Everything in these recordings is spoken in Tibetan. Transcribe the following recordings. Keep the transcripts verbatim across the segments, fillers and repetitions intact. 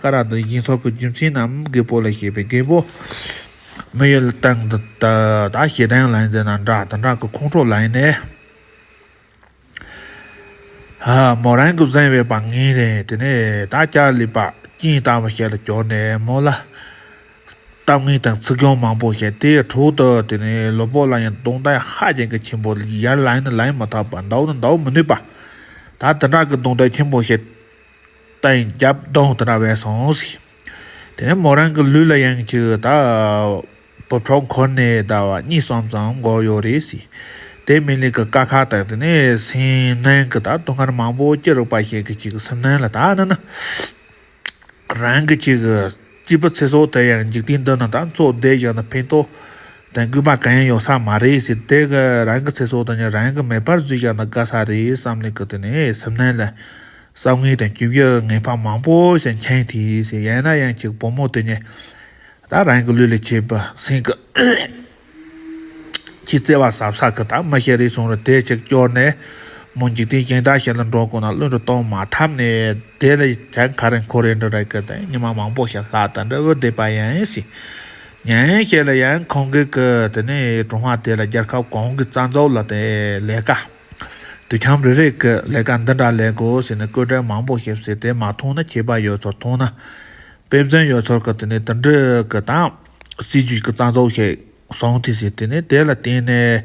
ཀ་ར་འདི་ཡིན་སོགས་ཀྱི་རྒྱུ་མཚན་རྣམས་རྒད་པོ་ལ་བཤད་པས། རྒད་པོ་མི་ཡུལ་སྟེང་དུ་ད་ད་ཞེ་སྡང་ལན་ཟེར་ན་འདྲ་དེ་འདྲ་གི་ཁོང་ཁྲོ་ལངས་ནས། ཧ། མོ་རང་གི་བཟང་བའི་པ་ངན་རེད། དེ་ནས་ད་ལྕགས་ལི་པ་སྐྱིན་ལྟ་བུ་ཞིག་ལ་གྱུར་ནས་མོ་ལ་གཏམ་ངན་དང་ཚིག་རྐྱང་མང་པོ་བཤད། དེའི་འཕྲོ་དུ་དེ་ནས་ལུས་པོ་ལ་ཡང་རྡུང་རྡེག་ཧ་ཅང་གི་ཆེན་པོ། ཡར་ལངས་ན་ལངས་མ་ཐུབ་པ། འདུག་ན་འདུག་མི་ནུས་པ། ད་དེ་འདྲ་གི་རྡུང་རྡེག་ཆེན་པོ་བཤད། སྟེང་རྒྱབ་རྡུང་དེ་འདྲ་བས་སོང་ཟིག་དེ་ནས་མོ་རང་གི་ལུས་ལ་ཡང་ཅིག་ད་བུ་ཕྲུག་འཁོར་ནས་ཟླ་བ་གཉིས་གསུམ་ཙམ་འགོར་ཡོད་རེད་ཟེར། དེ་མིན་ལི་གི་ཀ་ཁ་དང་དེ་ནས་སེམས་ནང་གི་ད་སྡུག་བསྔལ་མང་པོ་སྐྱེ་རུག་པ་ཞིག་གི་ཅིག་སེམས་ནང་ལ་ད་ན་ན། རང་གི་ཅིག་གི་སྐྱིད་པོ་ཚེ་སྲོག་དེ་ཡང་འཇིག་རྟེན་འདི་ན་ད་འཚོ་བསྡད་བཞག་ན་ཕན་ཐོགས་དང་དགོས་པ་གང་ཡང་ཡོད་ས་མ་རེད་ཟེར། དེ་གི་རང་གི་ཚེ་སྲོག་དེ་ནི་རང་གི་མེ་འཕར་བཟོས་བཞག་ན་དགའ་ས་རེད་བསམ་ལི་གི་དེ་ནས་སེམས་ནང་ལ། བསམ་ངན་དང་སྐྱིད་པོའི་ངན་པ་མང་པོ་ཞིག་མཁྱེན་ཐལ་ཟེར། ཡང་ན་ཡང་ཅིག་བུ་མོ་དེ་ནས་ད་རང་གི་ལུས་ལ་བྱེད་པ་སེམས་ཀྱི་ཁྱི་བརྩེ་བ་ཟབ་ས་གི་ད་མི་ཞིག་རེད་སོང་རེད། དེ་ཅིག་སྐྱོར་ནས་མོ་འཇིག་རྟེན་གཞན་དག་ཞིག་ལ་འགྲོ་དགོས་ན་བློ་འདྲ་གཏོང་མ་ཐུབ་ནས། དེ་ལ་ཡང་ཁ་རེ་འཁོར་རེ་འདྲ་རེ་གི་ད་ཉི་མ་མང་པོ་ཞིག་ལྷག་ད་འདྲ་བོ་བསྡད་པ་ཡིན་ཟེར། ཉིན་ཞིག་ལ་ཡང་ཁོང་གི་གི་དེ་ནས་གྲོང་པ་དེ་ལ་རྒྱལ་ཁབ་གང་གི་རྩ་འཛུགས་ལ་དེ་ལས་ཀ་དུས་འཁྱམ་རེ་རེ་གི་ལས་ཀ་འདི་འདྲ་ལས་དགོས་ཟེར་ནས་བཀོད་སྒྲིག་མང་པོ་བྱས་ཟེར། དེ་མ་མཐོང་ན་ཁྱད་པར་ཡོད་ཚོད། མཐོང་ན་དཔེ་མཚོན་ཡོད་ཚོད་གི་དེ་ནས་དེ་འདྲ་གི་དང་སྲིད་ཇུས་གི་རྩ་འཛུགས་བྱས་སོང་དེ་ཟེར། དེ་ནས་དེ་ལ་བརྟེན་ནས་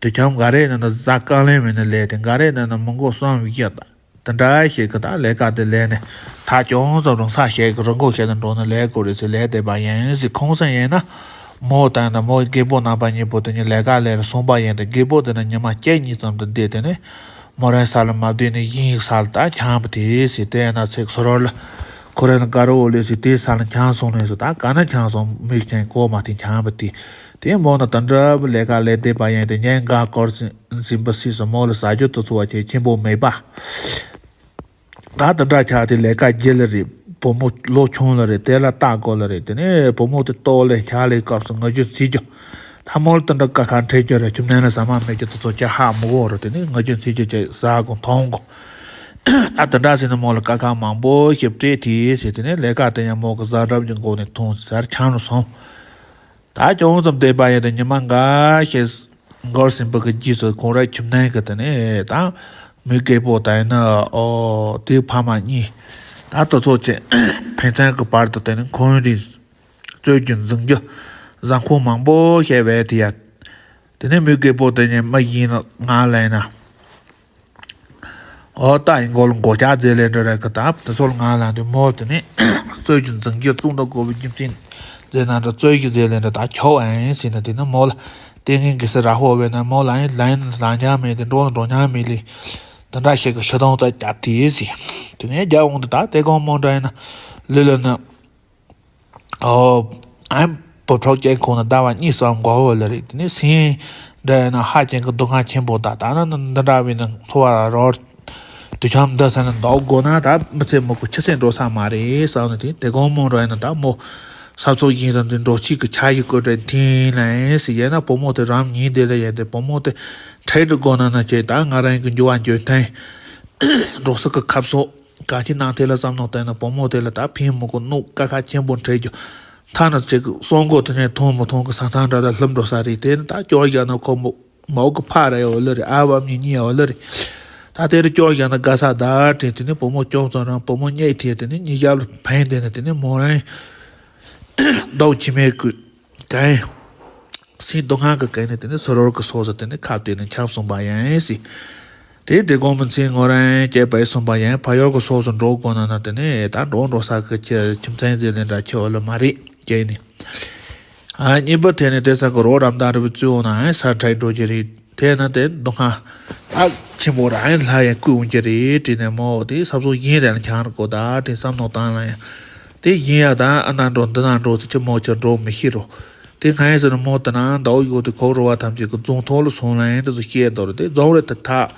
དུས་འཁྱམ་ག་རེ་ན་ན་བཟའ་དཀའ་ལས་མེད་ན་ལས་དེ་ག་རེ་ན་ན་མི་མགོ་གསུམ་བཞི་དང་། དེ་འདྲ་ཞིག་གི་ད་ལས་ཀ་དེ་ལས་ནས་ཐག་ཅུང་ཙམ་རིང་ས་ཞིག་གི་རི་མགོ་ཞིག་ཏུ་འགྲོ་ནས་ལས་དགོས་རེད་ཟེར་ལས་བསྡད་པ་ཡིན་ཟེར། ཁོང་ཚོ་ཡིན་ན་མོ་དང་ན་མོ་རྒད་པོ་རྣམ་པ་གཉིས་པོ་དེ་གཉིས་ལས་ཀ་ལས་ལ་སོང་པ་ཡིན་ཏེ། རྒད་པོ་དེ་ན་ཉི་མ་གཅིག་གཉིས་ཙམ་དུ་བསྡད། དེ་ནས་མོ་རང་ས་ལ་མ་བསྡད་ནས་གཞན་ཞིག་ས་ལ་ད་འཁྱམས་པ་དེ་ཟེར། དེ་ན་ཚེ་སོ་རོ་ལ་ཁོ་རང་ལ་དགའ་རོགས་ལས་ཟེར། དེ་ས་ལ་འཁྱམས་སོང་ནས་ཟེར། ད་ག་ན་འཁྱམས་སོང་མི་ཁྱེད་གོ་མ་ཐེངས་འཁྱམས་པ་དེ། དེ་མོ་ན་དེ་འདྲ་བུ་ལས་ཀ་ལས་བསྡད་པ་ཡིན་ཏེ། ཉིན་འགའ་སྐོར་ཟིན་པ་སྲིད་སོ་མོ་ལ་ཟ་རྒྱུ་དེ་ཚོ་བ་ཆེ་ཆེན་པོ་མེད་པ། ད་དེ་འདྲ་ཆགས་ཏེ་ལས་ཀ་བརྗེད་ལེ་རེད། བུ་མོ་ལོ་ཆུང་ལེ་རེད། དེ་ལ་ལྟ་དགོས་ལེ་རེད། དེ་ནས་བུ་མོ་དེ་ལྟོགས་ལེ་ཆགས་ལེ་སྐབས་སུ་ངུ་རྒྱུ་འཚིག་རྒྱུ། ད་མོ་ལ་དེ་འདྲ་དཀའ་ཁག་འཕྲད་རྒྱུ་རེད། ཁྱིམ་ནང་ལ་ཟ་མ་མེད་རྒྱུ་དེ་ཚོ་ཅི་ཧ་མི་གོ་རེད། དེ་ནས་ངུ་རྒྱུ་འཚིག་རྒྱུ་ཅིག་ཟ་དགོས་འཐུང་དགོས། ད་དེ་འདྲ་ཟེར་ནས་མོ་ལ་དཀའ་ཁག་མང་པོ་ཞིག་སྤྲད་དེ་ཟེར། དེ་ནས་ལས་ཀ་དེ་ཡང་མོ་གི་བཟའ་གྲྭ་གི་སྒོ་ནས་འཐུང་ཟེར་འཁྱམས་རུ་སོང་། ད་ཅུང་ཙམ་བསྡད་པ་ཡིན་ཏེ་ཉི་མ་འགའ་ཞིག་འགོར་ཟིན་པ་གི་རྗེས་སུ་ཁོང་རའི་ཁྱིམ་ནང་གི་དེ་ནས་ད་མི་རྒད་པོ་དང་ཡིན་ན་ཨོ་དེའི་ཕ་མ་གཉིས་ད་དེ་ཚོ་བྱས་ཕན་ཚུན་གི་བར་དུ་དེ་ནས་འཁོན་རིགས་རྩོད་རྒྱུ་འཛིང་རྒྱུ་བཟང་ཁོ་མང་པོ་བཤད་བས། དེ་ཡ་དེ་ནས་མི་རྒད་པོ་དེ་ནས་མ་ཡིན་ང་ལ་ཡིན་ན། ཨོ་ད་ཡིན་མགོ་ལ་མགོ་ལྕགས་རྫས་ལས་འདྲ་རེད་གི། ད་དེ་ཚོ་ལ་ང་ལ་འདི་མོ་དེ་ནས་རྩོད་རྒྱུ་འཛིང་རྒྱུ་བཙུགས་འདུག་དགོས་པའི་རྒྱུ་མཚན་རྫས་ན་འདྲ་རྩོད་རྒྱུ་རྫས་ལས་འདྲ་ད་ཁྱོ་ཨེ་ཟེར་ན། དེ་ནས་མོ་ལ་ལྟས་ངན་གི་སེ་ར་ཧོ་བས་ན་མོ་ལ་ཨེ་ལན་ལ་ཉམས་མེད་དེ་འགྲོ་ན་འགྲོ་ཉམས་མེད་ལས་དེ་འདྲ་ཞིག་གི་ཤི་སྡོང་རྩ་རྒྱབ་དེ་ཟེར། དེ་ནས་རྒྱབ་འོང་དུ་ད་དེ་གོང་མོ་འདྲ་ཡིན་ན་ལུས་ལ་ན། ཨོ། ཨམ་བུ་ཕྲུག་ཅན་ཁོང་ན་ཟླ་བ་གཉིས་སམ་འགོར་བ་ལ་རེད། དེ་ནས་སེམས་འདྲ་ཡིན་ན་ཧ་ཅང་གི་སྡུག་བསྔལ་ཆེན་པོ་དང་། ད་ན་ན་འདི་འདྲ་བའི་ན་འཚོ་བ་རོལ་དུས་འཁྱམ་འདི་ས་ན་འདུག་དགོས་ན་ད་མི་ཚེ་མི་ཁོ་ཆུ་ཚད་འགྲོ་ས་མ་རེད་བསམ་ནས། དེ་དེ་གོང་མོ་འདྲ་ཡིན་ན་ད་མོ་ས་ཚོ་ཡིན་ར་འདི་འགྲོ་ཆེད་ཀྱི་ཆ་ཡི་བཀོད་དྲ་འཐེན་ལ་ཡིན་ཟེར། ཡིན་ན་བུ་མོ་དེ་རང་ཉིད་དེ་ལ་ཡིན་ཏེ་བུ་མོ་དེ་ཁྲལ་འགྲོ་དགོས་ན་ན་ཆེ་ད་ང་རང་གི་འགྱུར་བ་འགྱུར་ཐེངས་འགྲོ་ས་གི་ཁབ་སོ། ག་ཅི་ནང་དེ་ལ་བསམ་མནོ་བཏང་ན་བུ་མོ་དེ་ལ་ད་ཕན་མི་གོ་གནོད་དཀའ་ཁག་ཆེན་པོ་འཕྲད་རྒྱུ། ཐ་ན་ཅིག་གསོན་གོ་དེ་ནས་མཐོང་མི་མཐོང་གི་ས་ཐང་འདྲ་ལ་ལྷུམ་འགྲོ་ས་རེད། དེ་ནི་ད་སྐྱོར་བཞག་ན་ཁོ་མོ་མོ་གི་ཕ་རེ་ཡོད་ལེ་རེད། ཨ་བ་མྱི་གཉིས་ཡོད་ལེ་རེད། ད་དེ་རུ་སྐྱོར་བཞག་ན་དགའ་ས་ད་དྲན། དེ་ནི་བུ་མོ་སྐྱོང་ཙང་རང་བུ་མོ་རྙེད་དེ་དེ་ནི་གཉིས་ཞབས་ལ་ཕན་དེ་ནི་དེ་ནི་མོ་རང་སྡུག་ཅི་མེད་ཀི། གང་། སེམས་སྡུག་བསྔལ་གྱི་སྐད་ནས་དེ་ནས་སོ་རོར་གྱི་སོ་སོ་དེ་ནས་ཁ་གཏད་ནས་འཁྱམས་སོང་པ་ཡིན་ཟེར། དེ་དེ་དགོང་མོ་མཚན་ངོ་རང་སྐྱེས་པ་ཡིན་སོང་པ་ཡིན། ཕ་ཡུལ་གྱི་སོ་སོ་འགྲོ་དགོས་ན་ན་དེ་ནས་ད་འགྲོ་འགྲོ་ས་གི་ཁྱི་ཁྱིམ་མཚན་ཟེར་ལེ་འདྲ་ཁྱི་འོ་ལ་མ་རེད་སྐྱེས་ནས། ཨ་གཉིས་པ་དེ་ནས་དེ་ས་གི་རོ་རམ་དང་རི་བོ་བཙུགས་འོང་ན་ཨེ་ས་ཁྲའི་འགྲོ་རྒྱུ་རེད། དེ་ན་དེ་སྡུག་བསྔལ་ཨ་ཆེན་པོ་ར་ཨེ་ལྷ་ཡང་བསྐུལ་འོང་རྒྱུ་རེད་དྲིས་ནས་མོ་དེ་ས་སོ་གཞན་རེ་ལ་འཁྱམས་ར་གོ་ད་དེ་བསམ་མནོ་བཏང་ལ་ཡང་། དེ་བཞིན་ཡ་དང་ཨ་ན་འགྲོ་འདི་ན་འགྲོ་ཟེར་གྱི་མོ་ཆ་འགྲོ་མི་ཤེས་རོ། དེ་སྔ་ཡི་ཟེར་ན་མོ་དེ་ན་ཟླ་བ་ཡོད་དེ་ཁོ་རོ་བ་ཐམས་ཅད་ཀྱི་རྫོང་ཐོག་ལ་སོང་ལ་ཡིན་དེ་ཚོ་སྐྱེས་དོ་རེད། དེ་རྫོང་རེད་དེ་ཐ།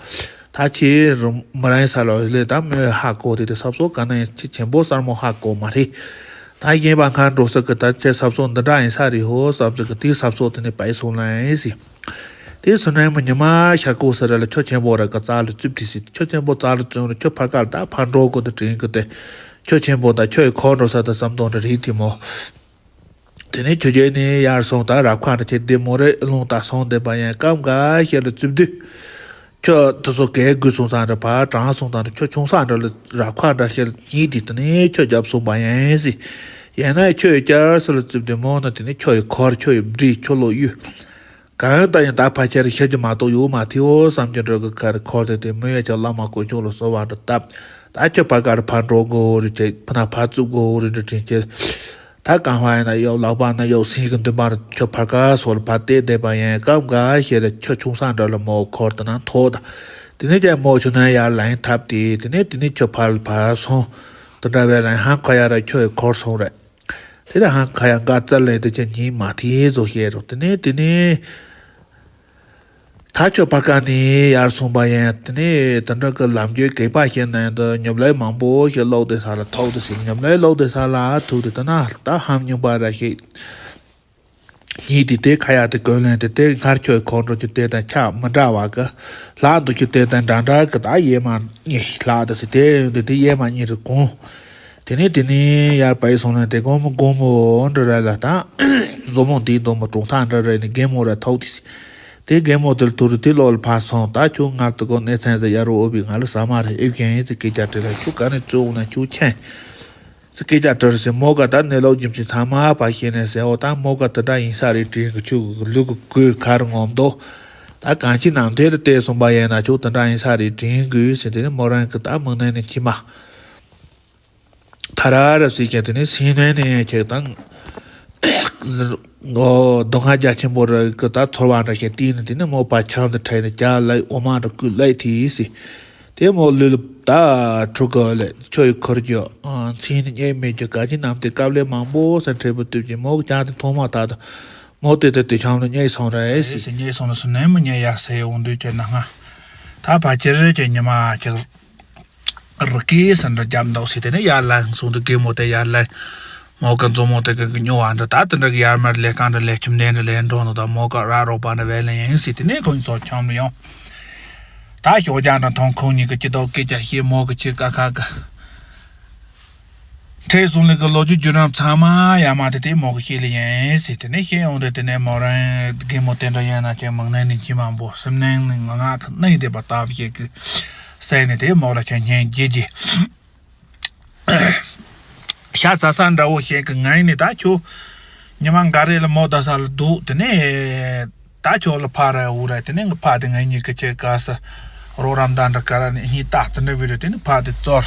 ད་ཁྱེད་རུ་མི་རང་ཡིན་ས་ལ་ལས་ད་མི་ཧ་གོ་དེ་དེ་ས་སོ་ག་ན་ཡིན་ཁྱེད་ཆེན་པོ་གསར་མོ་ཧ་གོ་མ་རེད། ད་གཞན་པ་སྔར་འགྲོ་ས་གི་ད་ཁྱེད་ས་སོ་འདི་འདྲ་ཡིན་ས་རེད་ཧོ་བསམ་ཟེར་གི་དེ་ས་སོ་དེ་ནས་བས་སོང་ལ་ཡིན་ཟེར། དེ་སུ་ནས་མོ་ཉི་མ་ཤར་ཀོ་ས་ར་ལ་ཁྱོད་ཆེན་པོ་ར་གི་རྩ་ལ་བཙུབས་དེ་ཟེར། ཁྱོད་ཆེན་པོ་རྩ་ལ་བཙུབས་ར་ཁྱོད་ཕ་ག་ལ་ད་ཕར་འགྲོ་དགོས་དེ་དྲན་གི་དེ། ཁྱོད་ཆེན་པོ་དང་ཁྱོད་ཡི་འཁོར་འགྲོ་ས་དང་བསམ་དོན་འདྲ་རེད་དེ་མོ། དེ་ནས་ཁྱོད་རྒྱལ་ནས་ཡར་སོང་ད་རབ་ཁ་འདྲ་ཁྱེད་བདེ་མོ་རེད་རླུང་དང་སོང་བསྡད་པ་ཡང་སྐབས་འགའ་ཤས་ལ་རྩིབ་དུས། ཁྱོད་དེ་ཚོ་གས་དགོས་སོང་ས་འདྲ་ཕར་དྲང་སོང་ད་འདྲ་ཁྱོད་ཆུང་ས་འདྲ་ལ་རབ་ཁ་འདྲ་ཁྱེད་གཉིས་དེ་དེ་ནས་ཁྱོད་རྒྱབ་སོང་པ་ཡང་སྲིད། ཡང་ན་ཁྱོད་ཡི་བསྐྱར་སུ་ལ་རྩིབ་དུས་མོ་ན་དེ་ནས་ཁྱོད་ཡི་འཁོར་ཁྱོད་ཡི་བྲིས་ཁྱོད་ལོ་གཡུ། གང་ལྟར་ཡང་ད་ཕལ་ཆེར་ཤི་རྒྱུ་མ་གཏོགས་ཡོད་མ་ཐེའོ་བསམ་གྱི་འགྲོ་གི་ཁར་འཁོར་དེ་དེ་མོ་ཡ་ཆ་བླ་མ་དཀོན་མཆོག་ལ་གསོལ་བ་འདྲ་བཏབ། ད་ཁྱོད་ཕར་ཁར་ཕར་འགྲོ་དགོས་རེད་ཅེས་ཕ་ན་ཕར་བཙུགས་དགོས་རེད་འདྲ་དྲན་ཅེས། ད་གང་བ་ཡིན་ན་གཡོག་ལག་པ་ན་གཡོག་སེང་གི་མདུན་པར་ཁྱོད་ཕར་ཁ་སོགས་ལ་ཕར་བལྟས་བསྡད་པ་ཡིན་སྐབས་འགའ་ཤས་ལ་ཁྱོད་ཆུང་ས་འདྲ་ལ་མོ་འཁོར་དེ་ན་ཐོག་ད། དེ་ནས་ཀྱང་མོ་ཆུ་ནང་ཡར་ལན་ཐབས་དེ་དེ་ནས་དེ་ནས་ཁྱོད་ཕར་ལ་ཕར་སོང་། དེ་འདྲ་བས་ལན་ཧང་ཁ་ཡ་ར་ཁྱོད་ཡི་འཁོར་སོང་རེད། དེ་ལ་ཧང་ཁ་ཡ་འགའ་རྩ་ལས་དེ་ཅན་ཉིན་མ་ཐེ་བཟོ་བཤད་རོགས་དེ་ནས་དེ་ནས། ད་ཁྱོད་ཕར་ཁ་ནས་ཡར་སོང་པ་ཡིན་དེ་ནས་དེ་འདྲ་གི་ལམ་རྒྱུད་གད་པ་བཤད་ན་ཡང་དུ་ཉོབ་ལས་མང་པོ་ཞིག་ལོག་དེ་ས་ལ་ཐོག་དེ་ཟིན་ཉོབ་ལས་ལོག་དེ་ས་ལ་ཐུག་དེ་ད་ན་ད་ཧམ་ཉུང་པ་ར་ཞིག་གཉིས་དེ་དེ་ཁ་ཡ་དེ་གོན་ལེན་དེ་དེ་སྔར་ཁྱོད་ཁོང་ཁྲོ་ཅིག་དེ་དང་ཆ་མི་འདྲ་བ་གི་ལྷག་འདུག་ཅིག་དེ་དང་འདྲ་འདྲ་གི་ད་ཡེ་མ་གཉིས་ལྷག་དེ་ཟིན་དེ་དེ་དེ་ཡེ་མ་གཉིས་རེ་གོང་། དེ་ནས་དེ་ནས་ཡར་བལྟས་སོང་ན་དེ་དགོང་མོ་དགོང་མོ་འདྲ་ར་ལ་ད་མཛོ་མོ་འདིའི་མདོ་མོ་གྲོང་ཐག་འདྲ་ར་ནས་རྒན་མོ་ར་ཐོག་དེ་སི། དེ་རྒན་མོ་དེར་ཐུག་རུ་དེ་ལོག་ལ་ཕར་སོང་ད་ཁྱོད་ངར་དུ་གོ་གནས་ཚན་དུ་ཡར་རུ་འོ་བི་ང་ལ་ཟ་མ་རེ་ཨེབ་ཀྱང་ཡིན་ཚེ་སྐད་ཆ་དྲིས་ལ་ཁྱོད་ག་ནས་བཙོས་འོང་ན་ཁྱོད་ཁྱེད་ཚེ་སྐད་ཆ་དྲིས་སི་མོ་ག་ད་ནས་ལོག་རྒྱུ་མཆི་ཚང་མ་ཕ་ཤེས་ནས་ཟེར་འོ་ད་མོ་ག་དེ་འདྲ་ཡིན་ས་རེད་དྲིས་གི་ཁྱོད་གི་ལུག་གི་གོས་ཁར་ངོམ་དོ། ད་གང་ཅི་ནང་དེ་ལ་བལྟས་སོང་པ་ཡིན་ན་ཁྱོད་དེ་འདྲ་ཡིན་ས་རེད་དྲིས་གི་ཟེར་དེ་ནས་མོ་རང་གི་ད་མིག་ནང་ནས་མཆི་མ། ཐ་ར་ར་སི་ཀྱང་དེ་ནས་སེམས་ནང་ནས་ཁྱེད་དང་། ཨོ་སྡུག་བསྔལ་རྒྱ་ཆེན་པོ་ར་གི་ད་ཚོར་བ་འདྲ་ཞིག་བསྟན་ནས་དེ་ནས་མོ་པ་ཆང་དུ་ཁྲིད་ནས་ཇ་ལ་འོ་མ་འདྲ་བསྐོལ་ལ་དེ་སི། དེ་མོ་ལུས་ལ་ད་ཕྲུ་གུ་ལ་ཁྱོད་ཡི་ཁུར་རྒྱུ་མཚན་ནི་རྙེད་མེད་རྒྱུ་ག་ཅི་ནམ་དེ་སྐབས་ལས་མང་པོ་སེམས་ཁྲལ་པོ་བཏུབ་ཀྱི་མོ་གི་ཅང་དེ་མཐོང་མ་ཐག་ཏུ་མོ་དེ་དེ་དེ་ཆང་ལ་རྙེད་སོང་ར་ཨེ་སི་རྙེད་སོང་ལ་སུ་ནས་མི་རྙེད་ཡ་ཟེར་འོང་དུས་ཀྱི་ན་ང་ད་ཕ་ཁྱེར་གྱི་ཉི་མ་ཁྱེར། རི་སྐེད་ས་འདྲ་རྒྱབ་འདུག་ཟེར་དེ་ནས་ཡར་ལངས་སོང་དུས་རྒན་མོ་དེ་ཡར་ལངས། མོ་གི་མཛོ་མོ་དེ་གི་སྨྱོ་བ་འདྲ་ད་དེ་འདྲ་གི་ཡར་མར་ལས་ཀ་འདྲ་ལས་ཁྱིམ་ལྡན་འདྲ་ལས་འགྲོ་འདུག་ད་མོ་ག་ར་རོགས་པ་འདྲ་བས་ལེན་ཡིན་ཟེར་དེ་ནས་ཁོང་ཚོ་ཁྱམས་ལ་ཡོང་། ད་ཞོགས་ཇ་འདྲ་འཐུང་ཁོང་གཉིས་ཀྱི་སྐྱིད་ཏོག་སྐད་ཆ་བཤད་མོ་གི་ཁྱི་ཀ་ཁ་གི་ཁྲེ་སུང་ལི་གི་ལོ་རྒྱུས་བརྒྱུད་རིམ་ཚང་མ་ཡར་མར་དེ་དེ་མོ་གི་བཤད་ལེ་ཡིན་ཟེར་དེ་ནས་བཤད་ཡོང་དུས་དེ་ནས་མོ་རང་རྒན་མོ་དེ་འདྲ་ཡིན་ན་ཁྱེད་མིག་ནང་ནས་མཆི་མ་འབོ་སེམས་ནང་ནས་ངུ་ངག་གི་སྣང་བསྡད་པ་ལྟ་བུ་ཞིག་གི་སེམས་ནས་དེ་མོ་ལ་ཁྱེད་སྙིང་རྗེ་རྗེ། ཤ་ཚ་ས་འདྲ་བོ་ཞིག་གི་ངའི་ནི་ད་ཁྱོད་ཉི་མ་འགའ་རེ་ལ་མོ་ད་ས་ལ་འདུག་དེ་ནས་ད་ཁྱོད་ལ་ཕ་ར་འུ་ར་དེ་ནས་ངི་ཕ་དེ་ངའི་གཉིས་ཀྱི་ཆེ་ག་ས་རོགས་རམ་ད་འདྲ་ག་ར་ནས་གཉིས་ད་དེ་འདྲ་བི་རུ་དེ་ནས་ཕ་དེ་ཚོར་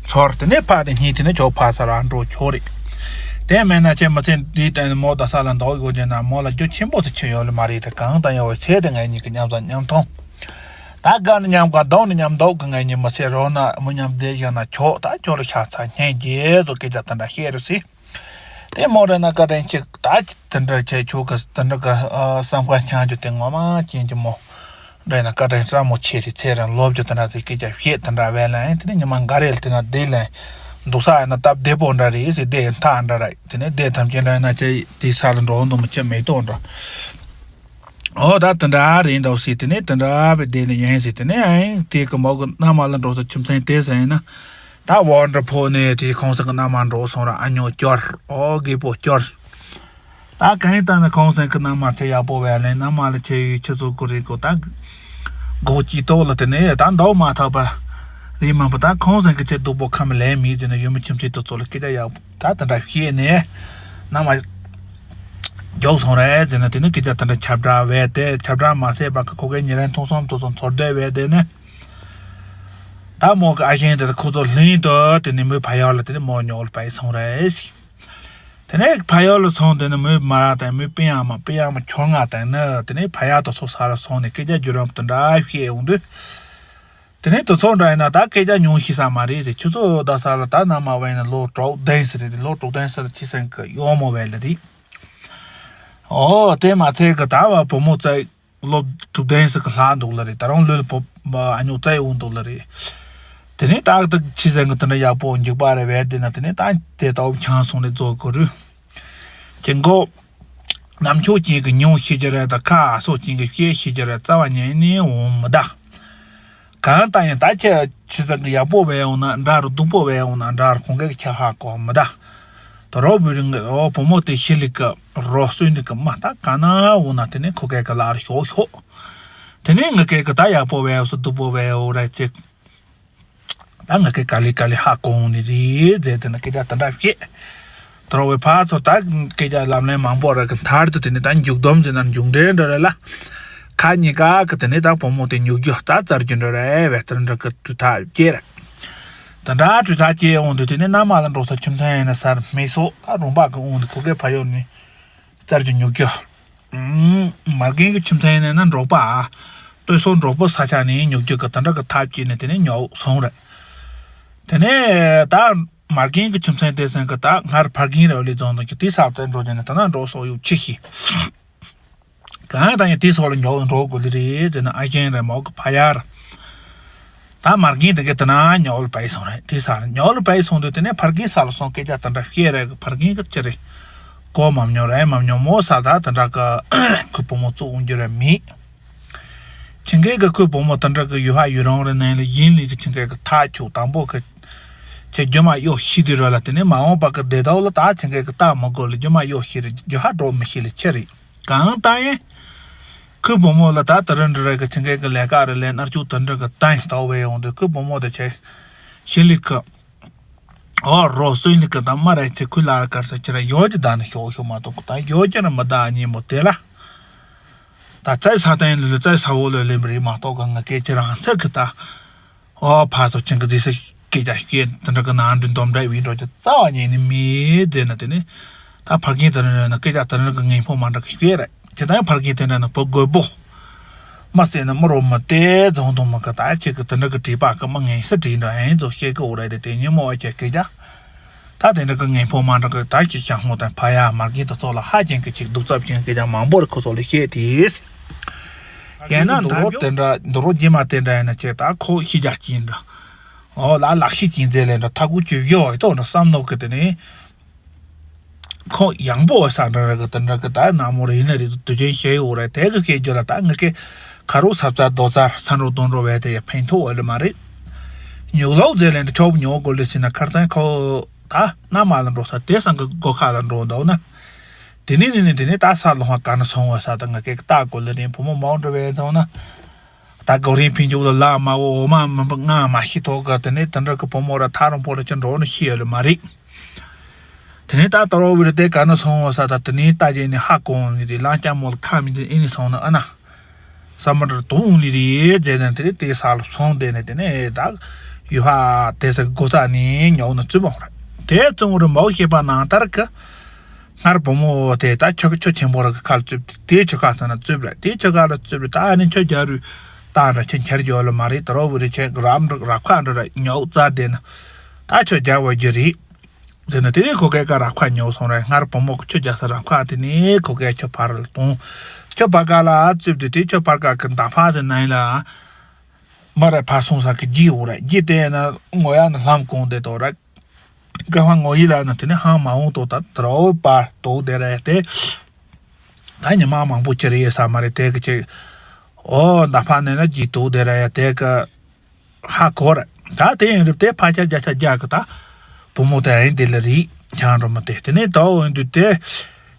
ཚོར་དེ་ནས་ཕ་དེ་གཉིས་དེ་ནས་ཁྱོད་ཕ་ས་ར་འགྲོ་ཁྱོད་རེད། དེ་མེད་ན་ཁྱེད་མི་ཚེ་འདིའི་སྟེང་ནས་མོ་ད་ས་ལ་འདུག་ཡོད་ཀྱི་ན་མོ་ལ་རྒྱུ་ཆེན་པོ་ཚོ་ཆེ་ཡོད་ལ་མ་རེད་དེ་གང་དང་ཡོད་བའི་ཚེ་དེ་ངའི་གཉིས་ཀྱི་མཉམ་ཟ་མཉམ་འཐུང་། ད་དགའ་ནི་མཉམ་དགའ་སྡུག་ནི་མཉམ་སྡུག་གི་ངའི་ཉི་མ་ཚེ་རོགས་ན་མི་མཉམ་བསྡད་བཞག་ན་ཆོག་ད་ཁྱོད་ལ་ཤ་ཚ་སྙིང་རྗེ་བཟོ་སྐད་ཆ་དེ་འདྲ་བཤད་རུ་སྲིད། དེ་མོ་རེ་ན་བཀའ་དྲིན་ཆེ་ད་དེ་འདྲ་བྱས་ཆོག་གི་དེ་འདྲ་གི་བསམ་ཁ་འཆང་རྒྱུ་དེ་ངོ་མ་ཅན་གྱི་མོ་རེ་ན་བཀའ་དྲིན་ས་མོ་ཆེ་རེད་ཚེ་རིང་ལོ་བཅུ་དེ་འདྲ་ཚེ་སྐད་ཆ་བཤད་དེ་འདྲ་བས་ལན་དེ་ནི་ཉི་མ་འགའ་རེ་ལ་དེ་ན་བསྡད་ལན་འདུག་ས་ཡིན་ན་སྟབས་བདེ་པོ་འདྲ་རེད་ཟེར་བསྡད་མཐའ་འདྲ་རེད་དེ་ནས་བསྡད་ཐམས་ཅད་འདྲ་ཡིན་ན་ཅི་དེ་ས་ལ་འགྲོ་འདུག་མི་ཆེ་མེད་དོ་འདྲ། ཨོ་ད་དེ་འདྲ་རེད་འདུག་ཟེར་དེ་ནས་དེ་འདྲ་བའི་སྡེ་ལ་ཡིན་ཟེར་དེ་ནས་ཨ་ཡིན་དེ་གི་མོ་གི་མནའ་མ་ལ་འགྲོ་ས་ཁྱིམ་མཚེས་དེ་ཟེར་ཡིན་ན་ད་བོ་འདྲ་ཕོ་ནས་དེ་ཁོང་ཚང་གི་མནའ་མ་འགྲོ་སོང་ར་ཨ་ཉོ་སྐྱོར་ཨོ་རྒད་པོ་སྐྱོར། ད་གང་ལྟར་ན་ཁོང་ཚང་གི་མནའ་མ་ཚེ་ཡག་པོ་བས་ལན་མནའ་མ་ལ་ཆེ་ཡོད་ཆེ་ཚོ་གི་རེད་གོ་ད་སྒོ་ཅི་ཏོག་ལ་དེ་ནས་ད་འདོག་མ་ཐག་པ་རེད་མ་པ་ད་ཁོང་ཚང་གི་ཆེ་སྡུག་པོ་ཁ་མི་ལས་མི་དེ་ནས་ཡུལ་མི་ཁྱིམ་མཚེས་དེ་ཚོ་ལ་སྐད་ཆ་ཡག་པོ་ད་དེ་འདྲ་བཤད་ནས་མནའ་མ། མགྱོགས་སོང་རེད་ཟེར་ན་དེ་ནི་སྐད་ཆ་དེ་འདྲ་ཁྱབ་བསྒྲགས་བས་ཏེ་ཁྱབ་བསྒྲགས་མ་བྱས་པར་ཁོ་གའི་ཉེ་རིང་ཐུག་སོང་ཐུག་སོང་ཚོར་འདོད་བས་དེ་ནི། ད་མོ་གི་ཨ་ཞང་དེ་ཁོ་ཚོ་ལྷན་དུ་དེ་ནི་མོའི་ཕ་ཡུལ་ལ་དེ་ནི་མོ་ཉོག་ལ་བས་སོང་རེད། དེ་ནས་ཕ་ཡུལ་ལ་སོང་དེ་ནི་མོའི་མ་ར་དང་མོའི་སྤུན་ཡ་མ་སྤུན་ཡ་མ་ཁྱོ་ང་དང་ནི་དེ་ནས་ཕ་ཡུལ་དུ་ཚོ་ས་ལ་སོང་ནས་སྐད་ཆ་བརྒྱུད་རིམ་དེ་འདྲ་བཤད་ཡོང་དུས། དེ་ནས་དུ་ཚོགས་འདྲ་ཡིན་ན་ད་སྐད་ཆ་ཉུང་ཤེས་ས་མ་རེད་ཟེར་ཁྱོད་ཚོ་ད་ས་ལ་ད་ན་མ་བས་ན་ལོ་དྲུག་བདུན་ཟེར་རེད་ལོ་དྲུག་བདུན་ཟེར་ཁྱི་སེང་གི་གཡོག་མོ་བས་ལ་རེད། ཨོ་དེ་མ་ཚད་གི་ད་བ་བུ་མོ་བཙའ་ལོ་དྲུག་བདུན་ཟེར་གི་ལྷག་འདུག་ལ་རེད་ད་རུང་ལོས་ལ་བུ་ཨ་ཉོ་བཙའ་འོང་འདུག་ལ་རེད། དེ་ནས་ད་ད་ཁྱི་སེང་གི་དེ་འདྲ་ཡག་པོ་འཇིག་པ་རེད་བས་དེ་ན་དེ་ནས་ད་དེ་ལྟ་བུ་ཆང་སོང་ནས་རྫོགས་གི་རུ། ཅི་མགོ། ནམ་ཕྱོགས་ཅན་གྱི་ཉུང་ཤེས་ཀྱི་རེད་ད་ཁ་སོགས་ཅན་གྱི་སྐད་ཤེས་ཀྱི་རེད་རྩ་བ་ཉིད་ནས་འོང་མི་གདའ། གང་ལྟར་ཡང་ད་ཁྱེད་ཆི་ཟིག་གི་ཡག་པོ་བས་ཡོང་ན་འདྲ་རུ། སྡུག་པོ་བས་ཡོང་ན་འདྲ་རུ། ཁོང་གིས་ཁྱེད་ཧ་གོ་མི་ད། དོ་རོ་བུ་རིང་གི་འོ་བུ་མོ་དེ་ཤི་ལི་གི་རོ་སུན་ནི་གི་མ་ད་ག་ན་འོ་ན་དེ་ནས་ཁོ་གེ་གི་ལ་རུ་ཤོག་ཤོག་དེ་ནས་ང་གེ་གི་ད་ཡག་པོ་བས་ཡོང་སུ་སྡུག་པོ་བས་ཡོང་རེད་ཅེ། ད་ང་གེ་ག་ལེ་ག་ལེ་ཧ་གོ་འོང་ནི་རེད་ཟེར་དེ་ན་སྐད་ཆ་དེ་འདྲ་བཤད། དོ་རོ་བའི་ཕ་ཚོ་ད་སྐད་ཆ་ལམ་ལན་མང་པོ་ར་གི་མཐར་དུ་དེ་ནས་ད་མཇུག་སྡོམ་ཟེར་ན་མཇུག་འབྲས་འདྲ་རེད་ལ། ཁ་གཉིས་ཀ་གི་དེ་ནས་ད་བུ་མོ་དེ་ཉོ་རྒྱུ་ད་བཙལ་རྒྱུ་འདྲ་རེད་བས་དེ་འདྲ་གི་གྲུ་ཐག་བཅད་རེད། དེ་འདྲ་གྲུ་ཐག་བཅད་འོང་དུས་དེ་ནས་མནའ་མ་ལ་འགྲོ་ས་ཁྱིམ་ཚང་ཡིན་ན་སར་མེད་སོགས་ད་རོང་པ་གི་འོང་དུས་ཁོ་གའི་ཕ་ཡུལ་ནས་བཙལ་རྒྱུ་ཉོ་རྒྱུ། ཨུམ། མ་རྒན་གི་ཁྱིམ་ཚང་ཡིན་ན་འབྲོག་པ། སྟོད་སོག་འབྲོག་པ་ས་ཆ་ནས་ཉོ་རྒྱུ་གི་དེ་འདྲ་གི་ཐག་བཅད་ནས་དེ་ནས་ཉོ་སོང་རེད། དེ་ནས་ད་མ་རྒན་གི་ཁྱིམ་ཚང་དེ་ཚང་གི་ད་སྔར་ཕ་རྒན་རེ་བ་ལས་རྫོང་དང་གི་དེ་ས་དེ་འགྲོ་དེ་ནས་ད་ན་འགྲོ་སོག་ཡུག་ཆི་ཤི། གང་ཡང་ད་ཡང་དེ་སོགས་ལ་ཉོག་འགྲོ་དགོས་ལེ་རེད་ཟེར་ན་ཨ་ཅན་རེད་མོ་གི་ཕ་ཡར། ད་མ་རྒན་དེ་གའི་དེ་ན་ཉོག་ལ་བས་སོང་རེད། དེ་ས་ཉོག་ལ་བས་སོང་དུས་དེ་ནས་ཕ་རྒན་ས་ལ་སོང་སྐད་ཆ་དེ་འདྲ་བཤད་རེད་གི་ཕ་རྒན་གི་ཅི་རེད། གོ་མ་མྱོང་རེད་མ་མྱོང་མོ་ས་ད་དེ་འདྲ་གི་ཁོའི་བུ་མོ་བཙུགས་འོང་རྒྱུ་རེད་མེད། ཁྱིམ་གའི་གི་ཁོའི་བུ་མོ་དེ་འདྲ་གི་ཡུ་ཧ་ཡུ་རང་རེ་ནས་ལ་ཡིན་ལི་གི་ཁྱིམ་གའི་གི་ཐག་ཆོད་དང་པོ་གི་ཁྱེད་རྒྱུ་མ་གཡོག་ཤི་དུས་ར་ལ་དེ་ནས་མ་འོངས་པ་གི་བདེ་ཐོག་ལ་ད་ཁྱིམ་གའི་གི་ལྟ་མི་དགོས་ལ་རྒྱུ་མ་གཡོག་ཤི་རེད་རྒྱུ་ཧ་འགྲོ་མི་ཤི་ལ་ཆི་རེད། གང་ལྟར་ཡིན། ཁོའི་བུ་མོ་ལ་ད་དེ་རིང་འདྲ་རེ་གི་ཁྱིམ་གའི་གི་ལས་ཀ་རེ་ལས་མནར་གཅོད་དེ་འདྲ་གི་བཏང་ལྟ་བས་ཡོང་དུས་ཁོའི་བུ་མོ་དེ་ཆེ་ཤི་ལི་གི་ཨོ་རོ་སོན་ལི་གི་ད་མ་རེད་ཁྱེད་ཁོའི་ལ་གར་ས་ཁྱེད་ར་ཡོད་ཀྱི་ད་ནི་ཤོག་ཤོག་མ་གཏོགས་ད་ཡོད་ཀྱི་ར་མི་ད་ཉིན་མོ་དེ་ལ། ད་བཙལ་ས་བསྟན་ལ་བཙལ་ས་འོག་ལ་ལེན་པ་རེད་མ་གཏོགས་གི་ང་སྐད་ཁྱེད་རང་ཚེ་གི་ད། ཨོ་ཕ་ཚོ་ཁྱེད་ཀྱི་རྫི་ས་སྐད་ཆ་སྐད་དེ་འདྲ་གི་ནང་འདྲི་འདོམ་འདྲ་བའི་འགྲོ་རྒྱུ་རྩ་བ་ཉིད་ནས་མེད་ཟེར་ན་དེ་ནི། ད་ཕ་རྒན་དེ་འདྲ་ན་སྐད་ཆ་དེ་འདྲ་གི་ངན་ཕོ་མ་འདྲ་གི་སྐད་རེད། དེ་ལྟར་ཕ་རྒན་དེ་འདྲ་ན་བུ་རྒོད་པོ། མ་ཟེར་ན་མི་རོ་མི་དེ་རྫོང་དུ་མི་ག་ད་ཁྱེད་ཀྱི་དེ་འདྲ་གི་དྲིས་པ་གི་མ་ངན་ས་དྲིས་འདྲ་ཨེན་ཚོ་བཤད་གི་འོ་རེད་དེ་དེ་ཉིན་མོ་བ་ཁྱེད་སྐད་ཆ། ད་དེ་འདྲ་གི་ངན་ཕོ་མ་འདྲ་གི་ད་ཅིག་ཞང་ཧོ་དང་ཕ་ཡ་མ་རྒན་དེ་ཚོ་ལ་ཧ་ཅན་གི་ཅིག་སྡུག་རྩབ་ཅན་སྐད་ཆ་མང་པོ་རེ་ཁོ་ཚོ་ལ་བཤད་དེས། ཡང་ན་འདུག་རོགས་དེ་འདྲ་འདུག་རོགས་རྗེས་མ་དེ་འདྲ་ཡིན་ན་ཅིག་ད་ཁོ་ཤི་རྒྱག་ཅིག་ཡིན་འདྲ། ཨོ་ལ་ལག་ཤི་ཅིག་མཛད་ལས་འདྲ་ཐ་གུ་ཅུ་བཞི་བ་ཡི་ཐོག་འདྲ་བསམ་ནོ་གི་དེ་ནི། ཁོ་ཡང་པོ་བ་ས་འདྲ་ར་གི་དེ་འདྲ་གི་ད་ན་མོ་རེ་ཡིན་ན་རེ་དུ་དུ་ཅན་ཤེས་ཡོད་རེད་དེ་གི་ཤེས་རྒྱུ་ལ་ད་ངི་གི་ཁ་རུ་ས་ཚ་རྡོ་ཚ་ས་འགྲོ་དོན་འགྲོ་བས་དེ་ཡ་ཕན་ཐོགས་བ་ལ་མ་རེད། ཉུག་ལོག་མཛད་ལས་འདྲ་ཆོག་ཉོ་དགོས་ལེ་ཟིན་ན་ཁར་ཚན་ཁོ་ད་ན་མ་ལ་འགྲོ་ས་དེ་སང་གི་སྒོ་ཁ་ལ་འགྲོ་འདུག་ན། དེ་ནས་ནི་ནི་དེ་ནས་ད་ས་ལོང་བ་ག་ན་སོང་བ་ས་ད་ང་གེ་ལྟ་དགོས་ལེ་རིང་བུ་མོ་མང་འགྲོ་བས་ཚང་ན། ད་གོ་རིན་ཕིན་ཇུག་ལ་ལ་མ་བོ་འོ་མ་མ་པ་ང་མ་ཤི་ཐོག་ག་དེ་ནས་དེ་འདྲ་གི་བུ་མོ་ར་ཐག་རིང་པོ་ལ་ཅི་འགྲོ་ནི་ཤི་ཡོད་ལེ་མ་རེད། དེ་ནས་ད་ཏོ་རོ་བི་རི་དེ་ག་ན་སོང་བ་ས་ད་དེ་ནས་ད་རྗེས་ནས་ཧ་གོ་ནི་དེ་ལང་ཅ་མོ་ལ་ཁ་མི་དེ་ཨེ་ནི་སོང་ན་ཨ་ན། ས་མ་འདྲ་དུ་འོང་ནི་རེད་རྗེས་ནས་དེ་རེད་དེ་ས་ལ་སོང་དེ་ནས་དེ་ནས་ད་ཡུ་ཧ་དེ་ས་གི་སྒོ་ས་ནས་ཉོག་ན་བཙུན་མོ་རེད་དེ་བཙུན་མོ་རེད་མའོ་ཤེས་པ་ནང་ལྟར་གི་སྔར་བུ་མོ་དེ་ད་ཁྱོད་ཁྱོད་ཆེན་པོ་ར་གི་ཁ་ལ་བཙུབས་དེ་ཁྱོད་ཁ་ཐ་ན་བཙུབས་ར་དེ་ཁྱོད་ཁ་ལ་བཙུབས་ར་ད་ཨ་ནི་ཁྱོད་རྒྱ་རུ་ད་འདྲ་ཁྱོད་འཁྱར་རྒྱུ་ལ་མ་རེད་ཏོ་རོ་བི་རི་ཁྱོད་རབ་འདྲ་རབ་ཁ་འདྲ་ར་ཉོག་རྩ་དེ་ན་ད་ཁྱོད་རྒྱ་བ་རྒྱུ་རེད། ཟེར་ན་དེ་ནས་ཁོ་གའི་ཀ་རབ་ཁ་ཉོ་སོང་རེད། སྔར་བུ་མོ་གི་ཁྱོད་རྒྱ་ས་རབ་ཁ་དེ་ནས་ཁོ་གའི་ཁྱོད་ཕར་ལ་གཏོང་། ཁྱོད་ཕར་ཀ་ལ་བཙུབས་དུས་དེ་ཁྱོད་ཕར་ཀ་གི་མདའ་ཕག་དེ་ནང་ལ་མ་རེད་ཕར་སོང་ས་གི་རྒྱུ་འོ་རེད་རྒྱུ་དེ་ན་ངོ་ཡ་ན་ལྷམ་གོང་དེ་དོ་རེད། ཀ་ཧ་ངོ་ཡི་ལ་ན་དེ་ནས་ཧང་མ་འོང་དོ་ད་དོ་རོ་པ་དོ་དེ་རེད་དེ། ད་ཉི་མ་མང་པོ་ཅི་རེད་ཡོད་ས་མ་རེད་དེ་གི་ཅིག་ཨོ་མདའ་ཕག་ནས་ན་རྒྱུ་དོ་དེ་རེད་དེ་གི་ཧ་གོ་རེད། ད་དེ་ཡིན་རུབ་དེ་ཕ་ཆར་རྒྱ་ཆ་རྒྱ་གི་ད་བུ་མོ་དེ་ཡིན་དེ་ལ་རིག་ཆང་རོ་མ་དེ་དེ་ནས་ད་འོ་ཡིན་དུས་དེ་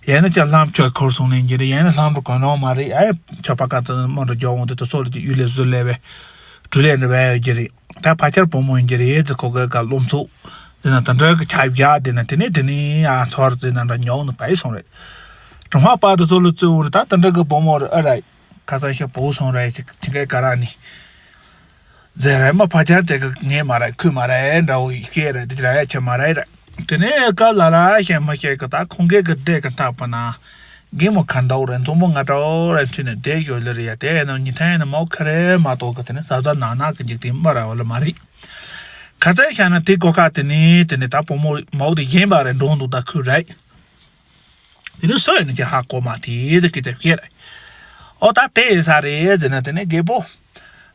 ཡན་ན་ཅག་ལྷམ་ཆོས་འཁོར་སོང་ནས་འགྱེལ་ཡན་ན་ལྷམ་རུ་གོན་ནོ་མ་རེད་ཨེ་ཆོས་པ་ཀ་ཙི་མོ་འདྲ་འཇོག་འོང་དུས་དེ་ཚོ་ལ་ཅིག་གཡུལ་ལས་བཟོ་ལས་བས་གྲུ་ལས་འདྲ་བས་ཡོད་ཀྱི་རེད། ད་ཕ་ཆར་བུ་མོ་ཡིན་གྱི་རེད་ཟེར་ཁོ་གའི་ཀ་སློབ་ཚོགས་དེ་ན་དེ་འདྲ་གི་ཆ་བཞག་དེ་ན་དེ་ནས་དེ་ནས་ཨ་ཚོར་ཟེར་ན་འདྲ་ཉོག་ནི་བས་སོང་རེད། གྲོང་པ་པ་དེ་ཚོ་ལ་བཙུན་འོང་རེད་ད་དེ་འདྲ་གི་བུ་མོ་རེད་ཨ་རེད། ཁ་སང་ཤ་བུ་སོང་རེད་ཅིག་ཅིག་གའི་ཀ་ར་ནི། ཟེར་རེད་མ་ཕ་ཆར་དེ་གི་ངས་མ་རེད་ཁུས་མ་རེད་འདྲ་བོ་སྐད་རེད་དེ་ར་ཡ་ཆེ་མ་རེད་རེད། དེ་ནས་ཀ་ལ་ལ་ཤེས་མ་ཤེས་གི་ད་ཁོང་གའི་གི་བསྡད་གི་མཐའ་པ་ན། རྒན་མོ་ཁ་འདའ་བོ་རེད་མཚོ་མོ་ང་འདྲ་བོ་རེད་མཐུད་ནས་བསྡད་ཡོད་ལེ་རེད་ཡ་དེ་ཡིན་ན་ཉི་ཐན་ཡིན་ན་མོ་ཁ་རེད་མ་གཏོགས་གི་དེ་ནས་ཟ་ཟ་ན་ན་གི་འཇིག་རྟེན་མ་ར་བ་ལ་མ་རེད། ཁ་ཚ་ཤ་ན་དེ་གོ་ཁ་དེ་ནས་དེ་ནས་ད་བུ་མོ་མོ་དེ་གཞན་པ་རེད་འགྲོ་འདུག་ད་ཁུལ་རེད། དེ་ནས་སུ་ཡིན་ན་ཅི་ཧ་གོ་མ་དེ་ཟེར་གི་དེ་བཤད་རེད། ཨོ་ད་དེ་ཡིན་ས་རེད་ཟེར་ན་དེ་ནས་རྒད་པོ།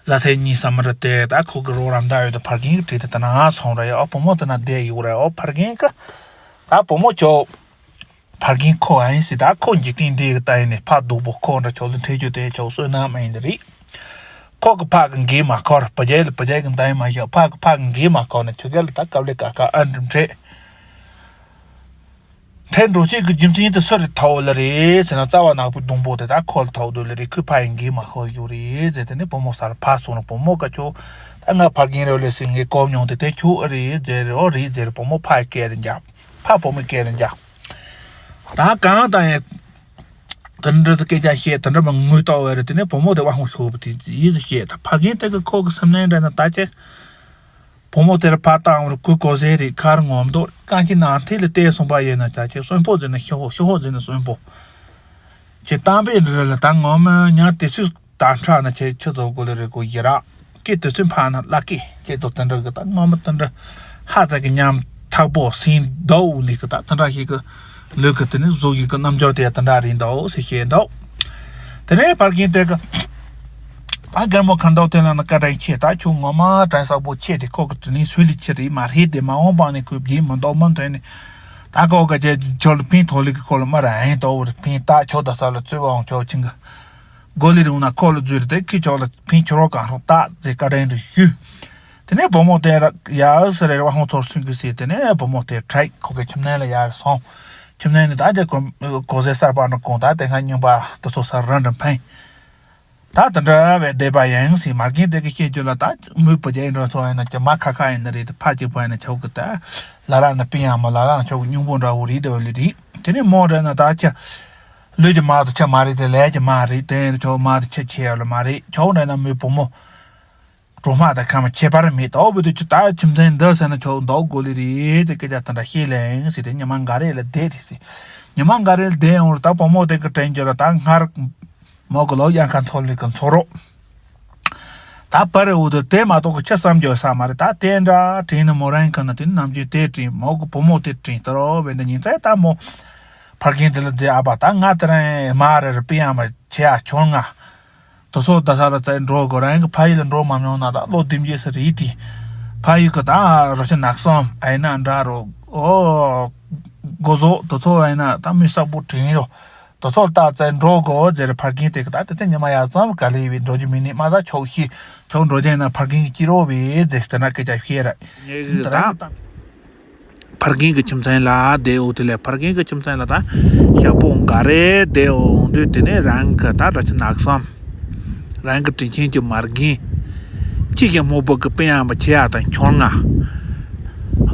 བཟའ་ཚེ་གཉིས་ས་མ་རེད་དེ་ད་ཁོ་གི་རོགས་རམ་ད་ཡོད་དེ་ཕ་རྒན་གི་བྲིས་དེ་ད་ན་སོང་རེད་ཨོ་བུ་མོ་དེ་ན་བསྡད་ཡོད་རེད་ཨོ་ཕ་རྒན་གི། ད་བུ་མོ་ཁྱོད། ཕ་རྒན་ཁོ་ཨ་ཡིན་སི་ད་ཁོ་འཇིག་རྟེན་འདི་གི་ལྟ་ཡིན་ནས་ཕ་སྡུག་པོ་ཁོ་འདྲ་ཁྱོད་ལ་འཕྲད་རྒྱུ་དེ་ཁྱོད་བསོད་ནམས་མ་ཡིན་ནི་རེད། ཁོག་གི་ཕ་གི་འགན་མ་འཁུར། བུ་རྒྱལ་ལ་བུ་རྒྱལ་གི་འདང་མ་བཞག་ཕ་གི་ཕ་གི་འགན་མ་འཁུར་ནས་ཁྱོད་རྒྱལ་ལ་ད་དཀའ་ལས་ཁག་ཁག་ཨ་འདྲ་འཕྲད། འཕྲད་འགྲོ་བྱེད་ཀྱི་རྒྱུ་མཚན་དེ་སུ་རེད་ཐོག་ལ་རེད་ཟེར་ན། རྩ་བ་ནག་པོའི་སྡོང་པོ་དེ་ད་ཁོ་ལ་ཐོག་སྡོད་ལ་རེད། ཁོས་ཕ་ཡི་འགན་མ་འཁུར་ཡོད་རེད་ཟེར། དེ་ནས་བུ་མོ་ས་ལ་ཕར་སོང་ནས་བུ་མོ་ག་ཁྱོད་ད་ང་ཕ་རྒན་རེད་ལས་ཟེར་ངས་གོ་མྱོང་དེ་དེ་ཁྱོད་ཨེ་རེད་ཟེར། ཨོ་རེད་ཟེར། བུ་མོ་ཕ་ཡི་སྐད་རེད་འཇགས། ཕ་བུ་མོའི་སྐད་རེད་འཇགས། ད་གང་ལྟར་ཡང་དེ་འདྲ་ཟེར་སྐད་ཆ་བཤད། དེ་འདྲ་མ་ངུས་བཏང་བས་རེད། དེ་ནས་བུ་མོ་དེ་དབང་ཤོར་བ་དེ་ཡིད་ཟེར་བཤད། ད་ཕ་རྒན་དེ་གི་ཁོ་གི་སེམས་ནང་འདྲ་ན་ད་ཅིག་བུ་མོ་དེར་ཕར་བཏང་བར་གུས་གོ་ཟེར་རེད། ཁར་ངོམ་དོ་རྐང་གི་ནང་ཐིག་ལ་བལྟས་སོང་པ་ཡིན་ན། ད་ཅིག་གསོན་པོ་ཟེར་ན་ཤི་ཧོ། ཤི་ཧོ་ཟེར་ན་གསོན་པོ། ཁྱེད་གཏམ་དཔེ་འདི་རེད་ལ། ད་ངོ་མ་ཉག་དེ་ཚོས་དར་ཁྲག་ན་ཁྱེད་ཆུ་ཚོད་དགུ་ལ་རེད་གོ་ཡི་ར། སྐེ་དེ་ཚོས་འཕར་ན་བླ་སྐེ་ཁྱེད་ཚོ་དེ་འདྲ་གི་ད་ངོ་མ་དེ་འདྲ་ཧ་ཙག་གི་ཉམ་ཐག་པོ་སེང་ཟླ་འུ་ལི་གི་ད་དེ་འདྲ་ཞིག་གི་ལུས་གི་དེ་ནི་གཟུགས་ཡིན་གི་རྣམ་འགྱུར་དེ་དེ་འདྲ་རེད་འདུག་ཟེར་བཤད་འདུག་དེ་ནས་ཕར་རྒན་དེ་གི་ད་རྒན་མོ་ཁ་མདོག་དེ་ལ་ན་བཀའ་དྲིན་ཆེ། ད་ཁྱོད་ངོ་མ་དྲིན་གཟབ་པོ་ཆེ། དེ་ཁོ་གི་དྲིན་ལན་སུས་ལས་ཆེ་རེད་མ་རེད། དེ་མ་འོངས་པ་ནས་ཁོས་བགྱིས་མི་འདུག་མི་འཐོན་ནས། ད་ཁོ་ག་ཅེ་ཁྱོད་ལ་ཕན་ཐོགས་ལི་གི་ཁོ་ལ་མ་ར་ཧན་ཏོ་བར་ཕན་ད་ཁྱོད་ད་ས་ལ་བཙོས་པའང་ཁྱོད་ཆིང་གི་སྒོ་ལི་རུང་ན་ཁོ་ལ་བརྫུས་རེད། དེ་ཁྱི་ཁྱོད་ལ་ཕན་ཁྱོད་རོགས་གང་རོགས་ད་ཟེར་བཀའ་དྲིན་དུ་ཞུ། དེ་ནས་བུ་མོ་དེ་ར་ཡ་ཨུ་སི་རེ་ར་བ་ཧོང་ཚོར་སུན་གི་སི། དེ་ནས་བུ་མོ་དེ་ཁྲིད་ཁོ་གི་ཁྱིམ་ནང་ལ་ཡར་སོང་། ཁྱིམ་ནང་ནས་ད་རྒྱ་གོ་གོ་ཟེ་གསར་པ་ནང་གོང་ད་དེ་སྔ་སྙུང་པ་དེ་ཚོ་ས་ར་འདྲ་ཕན། ད་དེ་འདྲ་བའི་བསྡད་པ་ཡིན་སྲིད། མ་རྒན་དེ་གི་སྐད་ཅིག་ལ་ད་མོས་པོ་རྒྱ་ཡིན་འགྲོ་ཚོ་ཡིན་ན་ཅི་མ་ཁ་ཁ་ཡིན་ན་རེད། ཕ་གཅིག་པོ་ཡིན་ན་ཆོག་གི་ད་ལ་ལ་ན་པི་ཡང་མ་ལ་ལ་ན་ཆོག་གི་སྙིང་པོ་འདྲ་བོ་རེད་དེ་བ་ལི་རེད། དེ་ནས་མོ་རེད་ན་ད་ཁྱ་ལུས་ཀྱི་མ་དུ་ཆ་མ་རེད་དེ་ལས་ཀྱི་མ་རེད། དེ་ཆོག་མ་དུ་ཆ་ཆེ་ཡ་ལ་མ་རེད། ཆོག་འདྲ་ན་མོས་པོ་མོ་གྲོ་མ་དང་ཁ་མ་ཁྱད་པར་མེད། ད་འོ་བུ་དུ་ཆུ་ད་ཁྱིམ་ཚན་འདི་ཟེར་ན་ཆོག་འདོག་དགོས་ལི་རེད་དེ་སྐད་ཆ་དེ་འདྲ་བཤད་ལེ་ཡིན་ཟེར་དེ་ཉི་མ་འགའ་རེ་ལ་བསྡད་དེ་ཟེར། ཉི་མ་འགའ་རེ་ལ་བསྡད་ཡོང་ར་ད་བུ་མོ་དེ་གི་དྲན་རྒྱུ་ལ་ད་སྔར། མོ་གི་ལོ་ཡང་ཁ་འཚོ་ལི་གི་འཚོ་རོགས། ད་པར་འུ་དུ་དེ་མ་གཏོགས་གི་ཆ་བསམ་རྒྱུ་ས་མ་རེད། ད་དེ་འདྲ་དྲན་ནི་མོ་རང་གི་ན་དེ་ནམ་རྒྱུན་དེ་དྲན་མོ་གི་བུ་མོ་དེ་དྲན་ད་རོ་བས་འདི་ཉིན་ཚེ་ད་མོ་ཕར་རྒན་དེ་ལ་མཛེས་ཨ་པ་ད་ང་དེ་རང་མ་རེ་རེ་པི་ཡང་མ་ཆེ་ཨ་ཁྱོད་ང་དུ་སོ་ད་ས་ལ་ཚེ་འགྲོ་གོ་རང་གི་ཕ་ཡུལ་ལ་འགྲོ་མ་མྱོང་ན་ད་ལོ་བདུན་བརྒྱད་ས་རེད་དེ་ཕ་ཡུལ་གི་ད་རོ་ཆེ་ནག་སོམ་ཨེ་ན་འདྲ་རོ་ཨོ་གོ་ཟོ་དུ་ཚོ་ཨེ་ན་ད་མི་ས་པོ་དྲན་རོ། དོ་ཚོགས་རྟགས་བཙལ་འགྲོ་དགོས་ཟེར་ཕར་རྒན་དེ་གི་ད་དེ་ཚེ་ཉི་མ་ཡར་ཙམ་ག་ལེ་བའི་འགྲོ་རྒྱུ་མི་ནི་མ་ད་ཆོག་ཤི་ཆོག་འགྲོ་དེ་ན་ཕར་རྒན་གི་སྐྱི་རོ་བའི་ཟེར་དེ་ན་སྐད་ཆ་བཤད་ར། ད་ཕར་རྒན་གི་ཁྱིམ་ཚང་ལ་བསྡད་འོ་དེ་ལས་ཕར་རྒན་གི་ཁྱིམ་ཚང་ལ་ད་ཞག་པོ་འགའ་རེ་བསྡད་འོང་དུས་དེ་ནས་རང་གི་ད་ར་ཆུ་ནག་སོམ། རང་གི་དྲིན་ཆེན་གྱི་མ་རྒན། གཅིག་གི་སྨུག་པོ་གི་པི་ཡང་མ་ཆེ་ཡ་དང་ཁྱོར་ང་།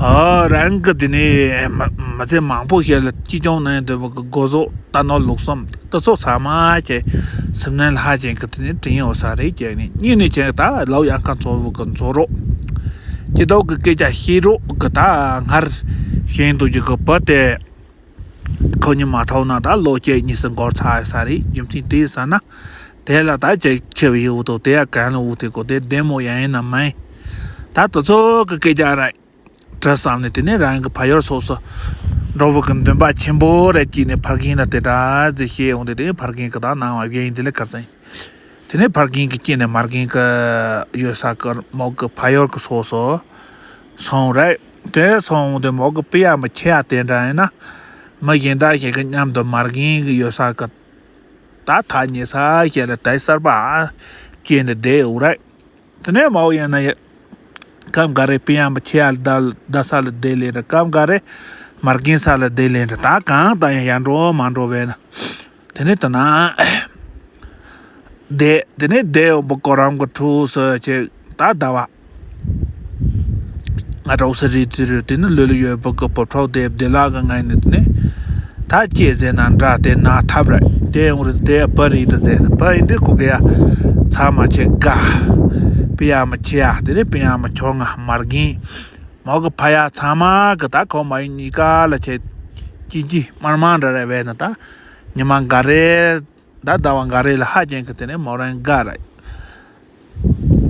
ཨོ་རང་གི་དེ་ནས་མ་མ་ཚད་མང་པོ་ཞིག་ལ་སྤྱི་སྐྱོང་གནང་དོན་པ་གི་འགོ་ཟོག་ད་ནོར་ལུག་སོམ་ད་ཚོ་ཚང་མ་ཁྱེད་སེམས་ནང་ལ་ཧ་ཅན་གི་དེ་ནས་དྲིན་ཡོད་ས་རེད་ཀྱང་ནི་གཉིས་ནས་ཁྱེད་ད་ལོ་ཡང་ཁ་འཚོ་བོ་གི་འཚོ་རོགས། སྤྱི་ལྡོག་གི་སྐད་ཆ་བཤད་རོགས་གི་ད་སྔར་བཞིན་དུ་ཀྱི་གི་བུ་དེ། ཁོ་གཉིས་མ་ཐོག་ན་ད་ལོ་བཅུ་གཉིས་སུ་འགོར་ཚར་ས་རེད། རྒྱུ་མཚན་དེ་ས་ན་དེ་ལ་ད་ཅིག་ཆེ་བའི་འུ་ཐུག་དེ་ཡ་གན་ལ་འུ་ཐུག་གོ་དེ་བདེ་མོ་ཡང་ཡིན་ན་མིན། ད་དུ་ཚོ་གི་སྐད་ཆ་ར་དྲི་བསམ་ནས་དེ་ནས་རང་གི་ཕ་ཡུལ་སོགས་སུ་འགྲོ་བུ་གི་འདུན་པ་ཆེན་པོ་རེ་སྐྱེས་ནས་ཕར་རྒན་ལ་དེ་འདྲ་ཟེར་བཤད་འོང་དེ་དེ་ཕར་རྒན་གི་ད་ནང་བ་རྒན་ཡིན་དེ་ལས་གར་ཙང་། དེ་ནས་ཕར་རྒན་གྱི་སྐྱེས་ནས་མ་རྒན་གྱི་ཡོད་ས་གི་མོ་གི་ཕ་ཡུལ་གྱི་ཕྱོགས་སུ་སོང་རེད། དེ་སོང་དེ་མོ་གི་པི་ཡ་མི་ཆེ་ཡ་དེ་འདྲ་ཡིན་ན་མི་གཞན་དག་ཞིག་གི་མཉམ་དུ་མ་རྒན་གྱི་ཡོད་ས་གི་ད་ཐག་ཉེ་ས་ཞིག་ལ་དེ་གསར་པ་སྐྱེས་ནས་བསྡད་ཡོད་རེད། དེ་ནས་མོ་ཡིན་ན་ཡ་སྐབས་འགའ་རེ་པི་ཡ་མི་ཆེ་ཡ་ལ་བསྡད་བསྡད་ས་ལ་བསྡད་ལེ་རེད། སྐབས་འགའ་རེ་མ་རྒན་ས་ལ་བསྡད་ལེ་རེད། ད་གང་ལྟར་ཡང་ཡར་འགྲོ་མར་འགྲོ་བས་ན། དེ་ནས་དེ་ན། དེ་དེ་ནས་དེ་འོ་བུ་ཀོ་རམ་གི་ཕྲུ་གུ་སུ་ཆེ་ད་ཟླ་བ། ང་གྲོགས་སུ་རིག་དུས་རེད། དེ་ནི་ལོ་ལོ་ཡོད་བུ་ཀི་བུ་ཕྲུག་དེ་བདེ་ལག་གི་ངང་ནས་དེ་ནས་ད་ཅེས་ཟེར་ན་འདྲ་དེ་ན་ཐབས་རེད། དེ་ཡོང་རེད་དེ་བུ་རིག་ཏུ་ཟེར་བུ་ཡིན་དུས་ཁོ་གི་ཡ་ཚ་མ་ཆེ་དགའ། པི་ཡ་མ་ཆེ་ཡ་དེ་ནས་པི་ཡ་མ་ཆོ་ང་མར་གིན། མོ་གི་ཕ་ཡ་ཚང་མ་གི་ད་ཁོ་མ་ཡིན་གཉིས་ཀ་ལ་ཆེ་ཅི་ཅི་དམར་དམར་འདྲ་རེ་བས་ན་ད་ཉི་མ་འགའ་རེ་ད་ཟླ་བ་འགའ་རེ་ལ་ཧ་ཅན་གི་དེ་ནས་མོ་རང་དགའ་རེད།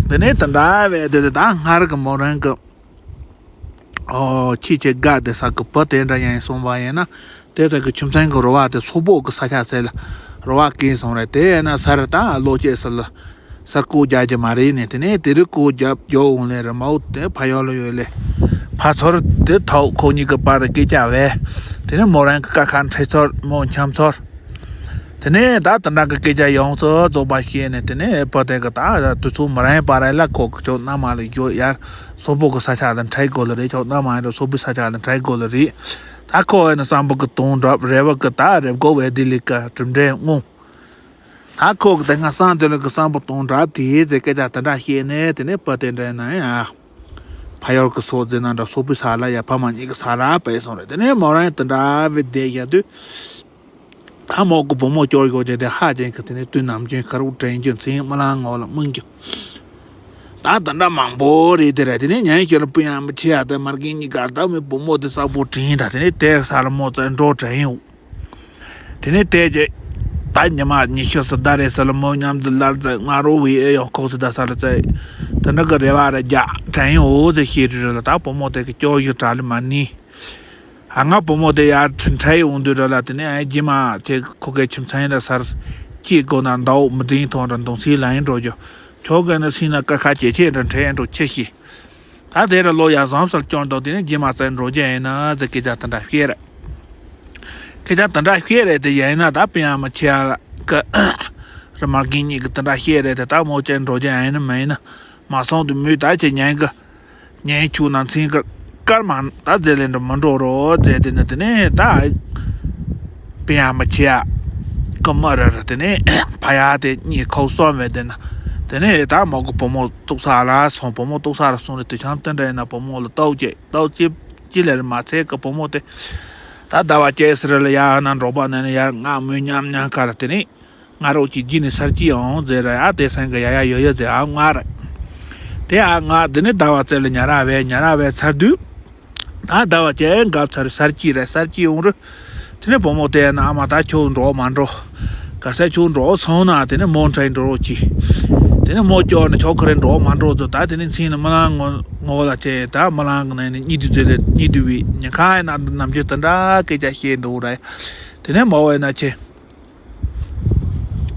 དེ་ནས་དེ་འདྲ་བས་དེ་དེ་ད་སྔར་གི་མོ་རང་གི་ཨོ་ཁྱི་ཆེ་དགའ་དེ་ས་གི་བུ་དེ་འདྲ་ཡང་སོང་བ་ཡིན་ན་དེ་ད་གི་ཁྱིམ་ཚང་གི་རོ་བ་དེ་སོག་པོ་གི་ས་ཆ་ཚད་ལ་རོ་བ་སྐྱེས་སོང་རེད། དེ་ཡིན་ན་ས་རི་ད་ལོ་སྐྱེས་ས་ལ། སར་བཀོག་རྒྱག་རྒྱུ་མ་རེད་ནས་དེ་ནས་དེ་རུ་བཀོག་རྒྱབ་རྒྱོ་འོང་ལེ་ར་མའོ་དེ་ཕ་ཡོ་ལ་ཡོད་ལེ། ཕ་ཚོར་དེ་ཐའོ་ཁོ་གཉིས་ཀྱི་བར་སྐད་ཆ་བས། དེ་ནས་མོ་རང་གི་ཀ་ཁ་འཕྲད་ཚོར་མོ་འཆམ་ཚོར། དེ་ནས་ད་དེ་འདྲ་གི་སྐད་ཆ་ཡོངས་སུ་རྫོགས་པ་བཤད་ནས། དེ་ནས་བུ་དེ་གི་ད་དུས་ཚོད་མི་རན་པ་རེད་ལ། ཁོ་གི་ཁྱོད་མནའ་མ་ལ་རྒྱུགས། ཡར་སོག་པོ་གི་ས་ཆ་ལ་འཕྲད་དགོས་ལ་རེད། ཁྱོད་མནའ་མ་ཡིན་རུང་སོག་པོའི་ས་ཆ་ལ་འཕྲད་དགོས་ལ་རེད། ད་ཁོ་ཡིན་ན་བསམ་པ་གི་དོན་འགྲུབ། རེ་བ་གི་ད་རེབ་གོ་བའི་བདེ་ལེགས་གི་གྲུབ་འབྲས་བསྔོ། ད་ཁོ་གི་དེ་སྔ་བསམ་དེ་ལ་གི་བསམ་པ་དོན་འགྲུབ་དེ་ཟེར་སྐད་ཆ་དེ་འདྲ་བཤད་ནས། དེ་ནས་བུ་དེ་འདྲ་ཡིན་ན་ཡང་ཕ་ཡུལ་གི་སོག་ཟེར་ན་འདྲ། སོག་པོའི་ས་ལ་ཡར་ཕ་མ་གཉིས་ཀྱི་ས་ལ་བུད་སོང་རེད། དེ་ནས་མོ་རང་དེ་འདྲ་བུད་བསྡད་ཡོད་དུས། ད་མོ་གི་བུ་མོ་སྐྱོར་ཡོང་རྒྱུ་དེ་ཧ་ཅང་གི། དེ་ནས་དུས་ནམ་རྒྱུན་ཁ་རུ་དྲན་རྒྱུ། མཚན་རྨི་ལམ་ངོ་ལ་སྨིན་རྒྱུ། ད་དེ་འདྲ་མང་པོ་རེད། དེ་རེད། དེ་ནས་ཉན་ཞོར་ལ་སྤུན་ཡང་མི་ཆེ་ཡ་དེ་མར་གིན་གཉིས་ཀ་ད་མོའི་བུ་མོ་དེ་གསལ་པོ་དྲན་ད། དེ་ནས་དེ་ས་ལ་མོ་ཚོ་འགྲོ་དྲན་ཡོང་། དེ་ནས་དེ་རྗེས་ད་ཉི་མ་ཉི་ཤུ་ཙམ་ད་རེད་ས་ལ་མོ་མཉམ་དུ་ལར་ཙེ་ང་རོ་བའི་ཨེ་ཡོང་ཁོག་ཙེ་ད་ས་ལ་ཙེ་དེ་འདྲ་གི་རེ་བ་རེ་རྒྱག་དྲན་ཡོང་འོ་ཟེར་བཤད་རེད་ལ། ད་བུ་མོ་དེ་གི་སྐྱོར་ཞོར་གྲ་ལི་མ་ནི། ཨ། ང་བུ་མོ་དེ་ཡར་འཕྲད་ཡོང་དུས་ར་ལ། དེ་ནས་ཨ་རྗེས་མ་དེ་ཁོ་གའི་ཁྱིམ་ཚང་ཡིན་ན་སར་སྐྱེས་སྒོ་ན་ཟླ་བོ་མི་འདྲེན་ཐོག་འདྲ་གདུང་སྲས་ལ་ཡིན་འགྲོ་རྒྱུ། ཁྱོད་ག་ནས་སྲིད་ན་ཀ་ཁ་ཇེ་ཆེ་འདྲ་འཕྲད་འགྲོ་ཆེ་ཤི། ད་དེ་ར་ལོ་ཡར་བཟང་སར་སྐྱོར་འདུག་དེ་ནས་རྗེས་མ་ཚེ་འགྲོ་རྒྱུ་ཡིན་ན་ཟེར་སྐད་ཆ་དེ་འདྲ་བཤད་རེད། སྐད་ཆ་དེ་འདྲ་བཤད་རེད། དེ་ཡིན་ན་ད་སྤུན་ཡང་མི་ཆེ་ཡ་ལ་ཀ་ར་མར་གིན་གཉིས་ཀྱི་དེ་འདྲ་བཤད་རེད། དེ་ད་མོ་ཅན་འགྲོ་རྒྱུ་ཡིན་ན་མ་ཡིན་ན་མ་སོང་དུས་མོས་ད་ཁྱེད་ཉན་གི་ཉན་ཆུག་ན་མཚན་གི་སྐར་མ་ད་ཟེར་ལེ་འགྲོ་མི་འགྲོ་རོགས་ཟེར། དེ་ནས་དེ་ནས་ད་སྤུན་ཡང་མི་ཆེ་ཡ་ཀི་མ་ར་ར། དེ་ནས་ཕ་ཡ་དེ་གཉིས་ཁོག་སོང་བས། དེ་ན་དེ་ནས་ད་མོ་གི་བུ་མོ་ཏོག་ས་ལ་སོང་། བུ་མོ་ཏོག་ས་ལ་སོང་རེད། དུས་ཆང་དེ་འདྲ་ཡིན་ན་བུ་མོ་ལ་ཏོག་ཅེ་ཏོག་ཅེ་ཅི་ལེར་མ་ཚད་གི་བུ་མོ་དེ་ད་ཟླ་བ་བཅས་སི་རི་ལ་ཡ་ན་འགྲོགས་པ་ན་ནི་ཡ་ང་མོས་མཉམ་མཉམ་ཁ་ལ། དེ་ནས་ང་རོགས་ཀྱི་རྗེས་ནས་སར་སྐྱེས་ཡོང་ཟེར་ར་ཡ། དེ་སང་གི་ཡ་ཡ་ཡོད་ཡོད་ཟེར་ཨ་ང་ར། དེ་ཨ་ང་དེ་ནས་ཟླ་བ་བཅས་ལ་ཉ་ར་བས་ཉ་ར་བས་ཚར་དུས། ད་ཟླ་བ་བཅས་འགབ་ཚར་སར་སྐྱེས་ར་སར་སྐྱེས་ཡོང་རུ། དེ་ནས་བུ་མོ་དེ་ན་ཨ་མ་ད་ཁྱོད་འགྲོ་མ་འགྲོ། ག་ས་ཁྱོད་འགྲོ་སོང་ན་དེ་ནས་མོ་འཕྲད་འགྲོ་རོགས་གྱིས། དེ་ནས་མོ་སྐྱོར་ནས་ཁྱོད་ཁ་རེ་འགྲོ་མ་འགྲོ་ཚོ། ད་དེ་ནས་མཚན་ནི་རྨི་ལམ་ངོ་ངོ་ལ་བྱས། ད་རྨི་ལམ་གི་ནང་ནས་གཉིད་དུ་ཚོད་ལས་གཉིད་དུ་བའི་ཉིན་ཁ་ཡིན་ན་ནམ་རྒྱུན་དེ་འདྲ་སྐད་ཆ་བཤད་འདུག་ར། དེ་ནས་མོ་བས་ན་ཆེ།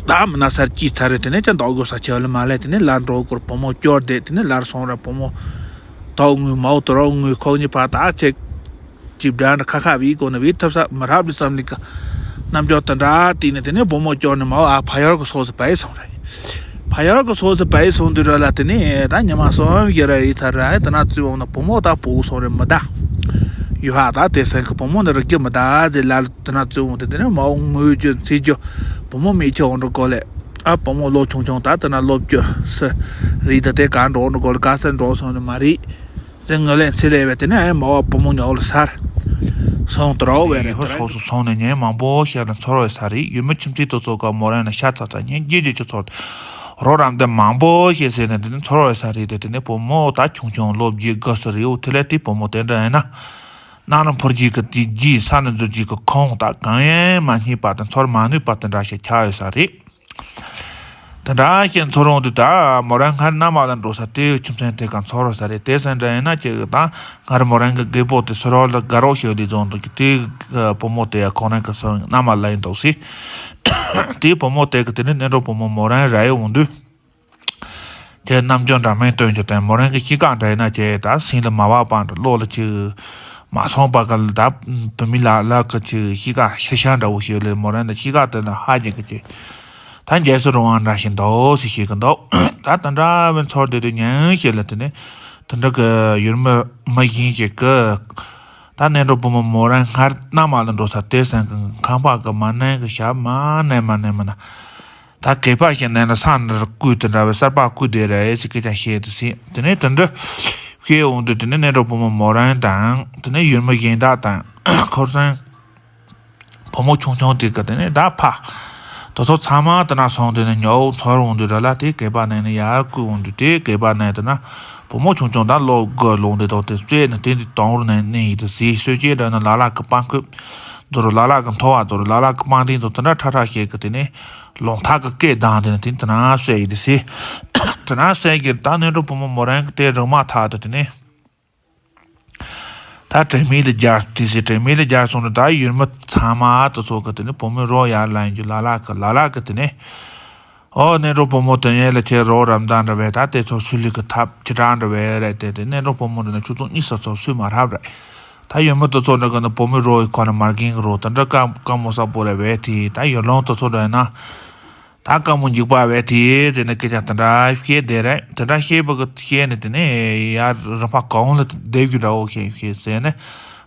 ད་མི་ན་སར་སྐྱེས་ཚར་རེད། དེ་ནས་ཅང་འདོགས་དགོས་ས་ཆེ་བ་ལ་མ་ལས། དེ་ནས་ལ་འགྲོ་སྐོར་བུ་མོ་སྐྱོར་བསྡད། དེ་ནས་ལར་སོང་ར་བུ་མོ་དོག་དངུལ་མའོ་དོ་རོག་དངུལ་ཁོག་གཉིས་ཕར་ད་ཆེ། ཅིབ་འདྲ་འདྲ་ཁ་ཁ་བི་གོ་ན་བི་ཐབས་ས་མི་རབ་རི་བསམ་ལི་ཀ་རྣམ་འགྱུར་དེ་འདྲ་བསྟན་ནས། དེ་ནས་བུ་མོ་སྐྱོར་ནས་མའོ་ཨ་ཕ་ཡུལ་གི་སོགས་སུ་བས་སོང་རེད། ཕ་ཡུལ་གི་སོགས་སུ་བས་སོང་དུས་ར་ལ། དེ་ནས་ད་ཉི་མ་གསུམ་བཞི་ར་ཡི་ཚར་ར། དེ་ན་བཙུན་འོང་ན་བུ་མོ་ད་བུ་སོང་རེད་མི་ད། ཡུལ་ཧ་ད་དེ་སང་གི་བུ་མོ་ནི་རིག་རྒྱུ་མི་ད་ཟེར་ལ། དེ་ན་བཙུན་འོང་དེ་དེ་ནས་མའོ་དངུལ་རྒྱུ་འཚོལ་རྒྱུ། བུ་མོ་མི་ཆེ་འོང་འགྲོ་གོ་ལེ། ཨ་བུ་མོ་ལོ་ཆུང་ཆུང་ད་དེ་ན་སློབ་རྒྱུ་སི་རེད། ད་དེ་ག་འགྲོ་འགྲོ་གོ་ལེ། ག་ས་འགྲོ་སོང་ནི་མ་རེད། དེ་ངོས་ལེན་ཚེ་ལས་བས། དེ་ནས་ཨེ་མ་བ་བུ་མོ་ཉོག་ལ་སར་སོང་དུ་རོགས་བས་རེད། ཡུལ་སོགས་སུ་སོང་ནས་ཉིན་མང་པོ་ཞིག་ལ་འཚོ་བའི་ས་རེད། ཡུལ་མི་ཁྱིམ་མཚེས་དེ་ཚོ་ག་མོ་རང་ལ་ཤ་ཚ་ཚ་ཉིན་རྒྱུ་རྒྱུ་ཆུ་ཚོད་རོགས་རམ་དེ་མང་པོ་ཞིག་ཟེར་ནས། དེ་ནས་འཚོ་བའི་ས་རེད། དེ་དེ་ནས་བུ་མོ་ད་ཆུང་ཆུང་ལོ་བརྒྱད་དགུ་སུ་རེའུ་དེ་ལས་དེ་བུ་མོ་དེ་འདྲ་ཡིན་ན་གནམ་རུ་འཕུར་རྒྱུ་གི་དེ་རྒྱུ་ས་ནས་འཛུལ་རྒྱུ་གི་ཁོང་ད་གང་ཡང་མ་རྙེད་པ་དང་འཚོ་མ་ནུས་པ་དེ་འདྲ་ཞིག་ཆགས་ཡོད་ས་རེད། དེ་འདྲ་ཞིག་འཚོ་རུང་དུས་ད་མོ་རང་སྔར་མནའ་མ་ལ་འགྲོ་ས་དེའི་ཁྱིམ་ཚང་དེ་ག་འཚོ་རུང་ས་རེད། དེ་སེམས་འདྲ་ཡིན་ན་ཅིག་ད་སྔར་མོ་རང་གི་རྒད་པོ་དེ་སུ་རོགས་ལ་དགའ་རོགས་ཞིག་ལས་བཟུང་འདུག་གི། དེའི་བུ་མོ་དེ་ཡ་ཁོ་རང་གི་སོ་མནའ་མ་ལ་ཡིན་འདུག་སི། དེའི་བུ་མོ་དེ་གི་དེ་ནི་ནེ་འགྲོ་བུ་མོ་མོ་རང་ར་ཡི་འོང་དུས། དེ་རྣམ་འགྱུར་འདྲ་མིན་སྟོན་རྒྱུ་དང་། མོ་རང་གི་གཤིས་ཀ་འདྲ་ཡིན་ན་ཅིག་ད་སེམས་ལ་མ་བབས་པ་འདྲ། བློ་ལ་ཅིག་མ་སོང་པ་ག་ལ། ད་བུད་མེད་ལ་ལ་གི་ཅིག་གཤིས་ཀ་ཤི་ཤ་འདྲ་བོ་ཞིག་ལས། མོ་རང་ལ་གཤིས་ཀ་དེ་ལ་ཧ་ཅང་གི་ཅིག་ད་འཇལ་སུ་རུང་བ་འདྲ་ཞིག་འདུག་སི་ཤེས་གི་འདུག་ད་དེ་འདྲ་བའི་འཚོ་བསྡད་དུས་ཉིན་ཞིག་ལ་དེ་ནས་དེ་འདྲ་གི་ཡུལ་མི་མི་གཞན་ཞིག་གི་ད་ནེ་འགྲོ་བུ་མོ་མོ་རང་སྔར་མནའ་མ་ལ་འགྲོ་ས་དེ་སེམས་གི་ཁང་པ་གི་མ་ནན་གི་ཞབས་མ་ནན་མ་ནན་མ་ན། ད་གད་པ་ཞིག་ནས་ན་ས་འདིར་བརྐོས་དེ་འདྲ་བའི་གསར་པ་བརྐོས་དེ་རེད་ཟེར་སྐད་ཆ་བཤད་དུ་ཟིན། དེ་ནས་དེ་འདྲ་བཤད་འོང་དུས་དེ་ནས་ནེ་འགྲོ་བུ་མོ་མོ་རང་དང་དེ་ནས་ཡུལ་མི་གཞན་དག་དང་ཁོར་སང་བུ་མོ་ཆུང་ཆུང་དེ་ག་དེ་ནས་ད་ཕ་དེ་ཚོ་ཚང་མ་དེ་ན་སོང་དེ་ནས་ཉོ་འཚོལ་འོང་དུས་ར་ལ། དེ་གད་པ་ནས་ནས་ཡར་བརྐོས་འོང་དུས་དེ་གད་པ་ནས་དེ་ན་བུ་མོ་ཆུང་ཆུང་ད་ལོ་དགུ་ལོངས་དེ་དོ་དེ་བཙས་ནས་དེ་འདི་དོང་རུ་ནས་ནས་ཡིན་དུ་ཟིན། གསོད་ཅེས་འདྲ་ན་ལ་ལག་གི་པང་ཁུབ་དུ་རུ་ལ་ལག་གི་མཐོ་བ་དུ་རུ་ལ་ལག་གི་པང་སྟེང་དུ་དེ་འདྲ་ཁྲ་ཁྲ་ཞིག་གི་དེ་ནས། ལོང་ཐག་གི་སྐད་བཏང་དེ་ནས་དེ་དེ་ན་བསད་ཡི་དེ་སི། དེ་ན་བསད་ཀྱི་ད་ནེ་འགྲོ་བུ་མོ་མོ་རང་གི་དེ་རང་མ་ཐག་ཏུ་དེ་ནས། ད་དྲན་མེད་ལ་རྒྱལ་དེ་སི། དྲན་མེད་ལ་རྒྱལ་སོང་ནས་ད་ཡུལ་མི་ཚང་མ་དུ་ཚོགས་ཀྱི་དེ་ནས་བུ་མོའི་རོ་ཡར་ལ་ཡིན་རྒྱུ་ལ་ལ་གི་ལ་ལ་གི་དེ་ནས། ཨོ་ནེ་འགྲོ་བུ་མོ་དེ་ཡན་ལ་ཁྱེད་རོ་རམ་དང་འདྲ་བས་ད་དེ་ཚོ་སུ་ལི་གི་ཐབས་ཅི་དྲག་འདྲ་བས་རེད་དེ། དེ་ནེ་འགྲོ་བུ་མོ་འདི་ནས་ཆུ་ཚོད་གཉིས་ས་ཚོ་སུས་མ་རབ་རེད། ད་ ད་ཡུལ་མི་དེ་ཚོ་འདྲ་གི་ནི་བུ་མོའི་རོ་ཡི་ཁོ་ན་མར་གིན་གི་རོ་དེ་འདྲ་དཀའ་དཀའ་མོ་ས་པོ་རེད་བས་དེ། ད་ཡུལ་ལུང་དེ་ཚོ་འདྲ་ཡིན་ན་ད་དཀའ་མོ་འཇིགས་པ་བས་དེ་དེ་ནི་སྐད་ཆ་དེ་འདྲ་བཤད་བསྡད་རེད། དེ་འདྲ་བཤད་པ་གི་བཤད་ནས་དེ་ནས་ཡར་རི་ཕ་གང་ལ་བསྡད་རྒྱུ་འདྲ་བོ་བཤད་བཤད་ཟེར་ནས་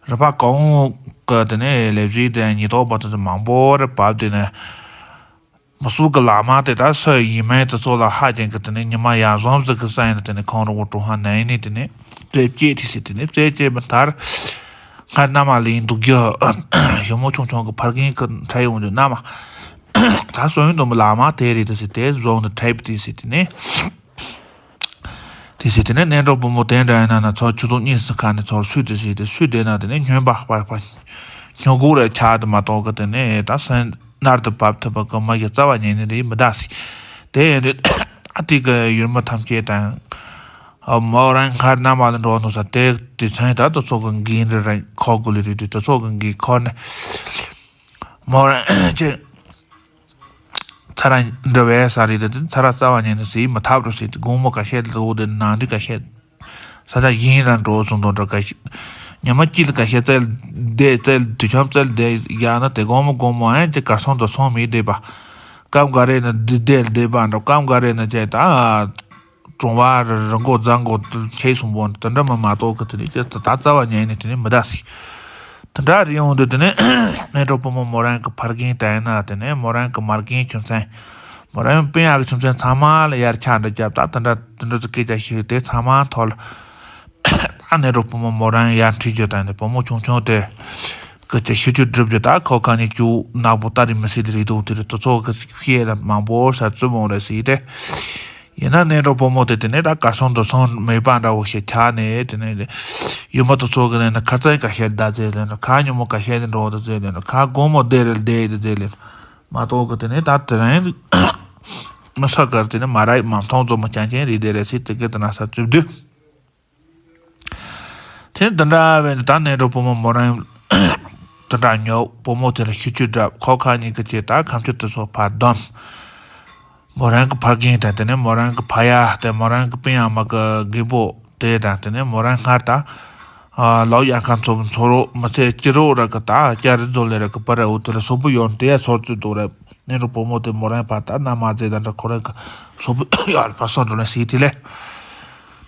རི་ཕ་གང་གི་དེ་ནས་ལས་བྱེད་དེ་ཉེན་རྟོག་པ་དེ་ཚོ་མང་པོ་རེ་བབས་དེ་ནས། མི་སུ་གི་ལག་དམར་དེ་དག་སུ་ཡིན་མིན་དེ་ཚོ་ལ་ཧ་ཅང་གི་དེ་ནས་ཉི་མ་ཡར་ཟོམ་ཟིག་གི་ས་ཡིན་ན་དེ་ནས་ཁོང་རང་བོ་ཀྲུང་ཧྭ་ནང་ནས་དེ་ནས་རྩད་བཅད་དེ་ཟེར། དེ་ནས་རྩད་བཅད་པ་མཐར་སྔར་མནའ་མ་ལེན་འདུག་རྒྱུ་ཞི་མོ་ཆུང་ཆུང་གི་ཕ་རྒན་གི་འཕྲད་ཡོང་རྒྱུ་མནའ་མ་ད་སོན་དུ་མི་ལག་དམར་དེ་རེད་དེ་ཟེར། དེ་རྫོང་དུ་འཕྲད་པ་དེ་ཟེར། དེ་ནས། དེ་ཟེར་དེ་ནས་ནེ་གྲོ་བུ་མོ་དེ་འདྲ་ཡིན་ན་ན་ཚོ་ཆུ་ཚོད་གཉིས་སུ་ཁ་ནས་ཚོར་སུས་དེ་ཟེར་དེ་སུས་དེ་ན་དེ་ནས་སྨྱོན་པ་པ་པ་སྨྱོ་གུ་རེ་ཆགས་དུ་མ་གཏོགས་གི་དེ་ནས་ད་སེམས་མནར་དུ་བབས་ཐུབ་པ་གི་མ་གི་རྩ་བ་ཉིད་ནས་རེད་མི་གདའ་ཟིག་དེ་ཡིན་དུས་ཨ་ཏི་གི་ཡུལ་མི་ཐམས་ཅད་དང་མོ་རང་ཁར་མནའ་མ་ལ་འགྲོ་འདུག་ས་དེ་དེ་ཚན་ད་དུ་ཚོ་གི་འགན་རེ་རེ་ཁོ་དགོས་ལེ་རེད་དུས་དུ་ཚོ་གི་འགན་ཁོ་ནས། མོ་རང་ཅེ། ཚ་ར་འདྲ་བའི་ས་རེད་དེ་ཚ་ར་རྩ་བ་ཉིད་ནས་ཟིག་མི་ཐབས་རུ་ཟིག་དགོང་མོ་ཁ་ཤས་ལོག་དེ་ནང་དུ་ཁ་ཤས་ས་ཆ་གཞན་རང་འགྲོ་སོང་དང་འདྲ་ཁ་ཤས་ཉི་མ་གཅིག་ལ་ཁ་ཤས་བཙལ་བསྡད་བཙལ་དུས་ཆམ་བཙལ་བསྡད་ཡག་ན་དེ་དགོང་མོ་དགོང་མོ་ཨེ་ཅེ་གར་སོང་དུ་སོང་མི་བསྡད་པ། སྐབས་འགའ་རེ་ན་འདི་བསྡད་བསྡད་པ་འདྲ་སྐབས་འགའ་རེ་ན་ཅེ་ད། གྲོང་བ་རི་མགོ་རྫ་མགོ་ཁྱེད་གསུམ་པོ་དེ་འདྲ་མ་མ་གཏོགས་ཀི་དེ་ནི་ཅི་ད་རྩ་བ་ཉིད་ནས་དེ་ནི་མི་གདའ་སི། དེ་འདྲ་རེད་ཡོང་དུས་དེ་ནི་ནེ་གྲོ་བུ་མོ་མོ་རང་གི་ཕ་རྒན་དེ་ན་དེ་ནི་མོ་རང་གི་མ་རྒན་ཁྱིམ་ཚང་། མོ་རང་སྤུན་ཡག་གི་ཁྱིམ་ཚང་ཚང་མ་ལ་ཡར་ཆ་འདྲ་བརྒྱབ་ད་དེ་འདྲ་དེ་འདྲ་ཚོ་སྐད་ཆ་ཞིག་དེ་ཚང་མ་ཐོག་ལ། ཨ་ནེ་གྲོ་བུ་མོ་མོ་རང་ཡར་ཁྲིད་རྒྱུ་དང་དེ་བུ་མོ་ཆུང་ཆུང་དེ། ཀི་ཅི་ཤི་ཆུ་སྒྲུབ་རྒྱུ་ད་ཁོ་ག་ནི་ཅུ་ནག་པོ་ལྟ་རི་མི་སྲིད་རེད་འདུག་དེ་རེད་དུ་ཚོགས་ཀི་ཤེས་ལ་མང་པོ་ས་བཙུན་མོ་རེད་སི་དེ། ཡིན་ན་ནེ་གྲོ་བུ་མོ་དེ་དེ་ནས་ད་གར་སོང་དུ་སོང་མེད་པ་འདྲ་བོ་ཞིག་ཆགས་ནས་དེ་ནས་ཡུལ་མི་དུ་ཚོ་གི་ནས་ནི་ཁ་ཚན་ཁ་ཤས་བསྡད་ཚེ་ལེན་ཁ་ཉིན་མོ་ཁ་ཤས་དེ་འགྲོ་དུ་ཚེ་ལེན་ཁ་དགོང་མོ་བསྡད་རེད་བསྡད་དུ་ཚེ་ལེན་མ་གཏོགས་གི་དེ་ནས་ད་དེ་རིང་མི་ས་གར་དེ་ནས་མ་ར་མ་མཐོང་ཚོ་མོ་ཅན་ཅན་རེད་དེ་རེད་སི་དེ་གི་དེ་ན་ས་བཙུན་དུས། དེ་འདི་འདྲ་བས་ད་ནེ་གྲོ་བུ་མོ་མོ་རང་དེ་འདྲ་ཉོ་བུ་མོ་དེ་ལ་ཤི་ཆུ་འདྲ་ཁོ་ཁ་ཉིན་གི་ཅེ་ད་ཁམ་ཆུ་དེ་ཚོ་ཕར་བསྡམས། མོ་རང་གི་ཕ་རྒན་དང་དེ་ནས་མོ་རང་གི་ཕ་ཡ་དེ་མོ་རང་གི་སྤུན་ཡ་མ་གི་རྒད་པོ་དེ་དང་དེ་ནས་མོ་རང་སྔར་ད་ལོག་ཡང་ཁམ་ཚོ་ཚོ་རོ་མི་ཚེ་སྐྱིད་རོགས་ར་གི་ད་སྐྱ་རི་ཛོ་ལེ་ར་གི་པ་ར་འུ་དེ་ལ་སོ་བུ་ཡོང་དེ་ཡ་ཚོར་ཚུལ་འདུག་ར། ནེ་རུ་བུ་མོ་དེ་མོ་རང་ཕ་ད་ན་མ་ཛེ་ད་འདྲ་ཁོ་རང་གི་སོ་བུ་ཡར་ཕ་སོ་འགྲོ་ནས་སི་དེ་ལས།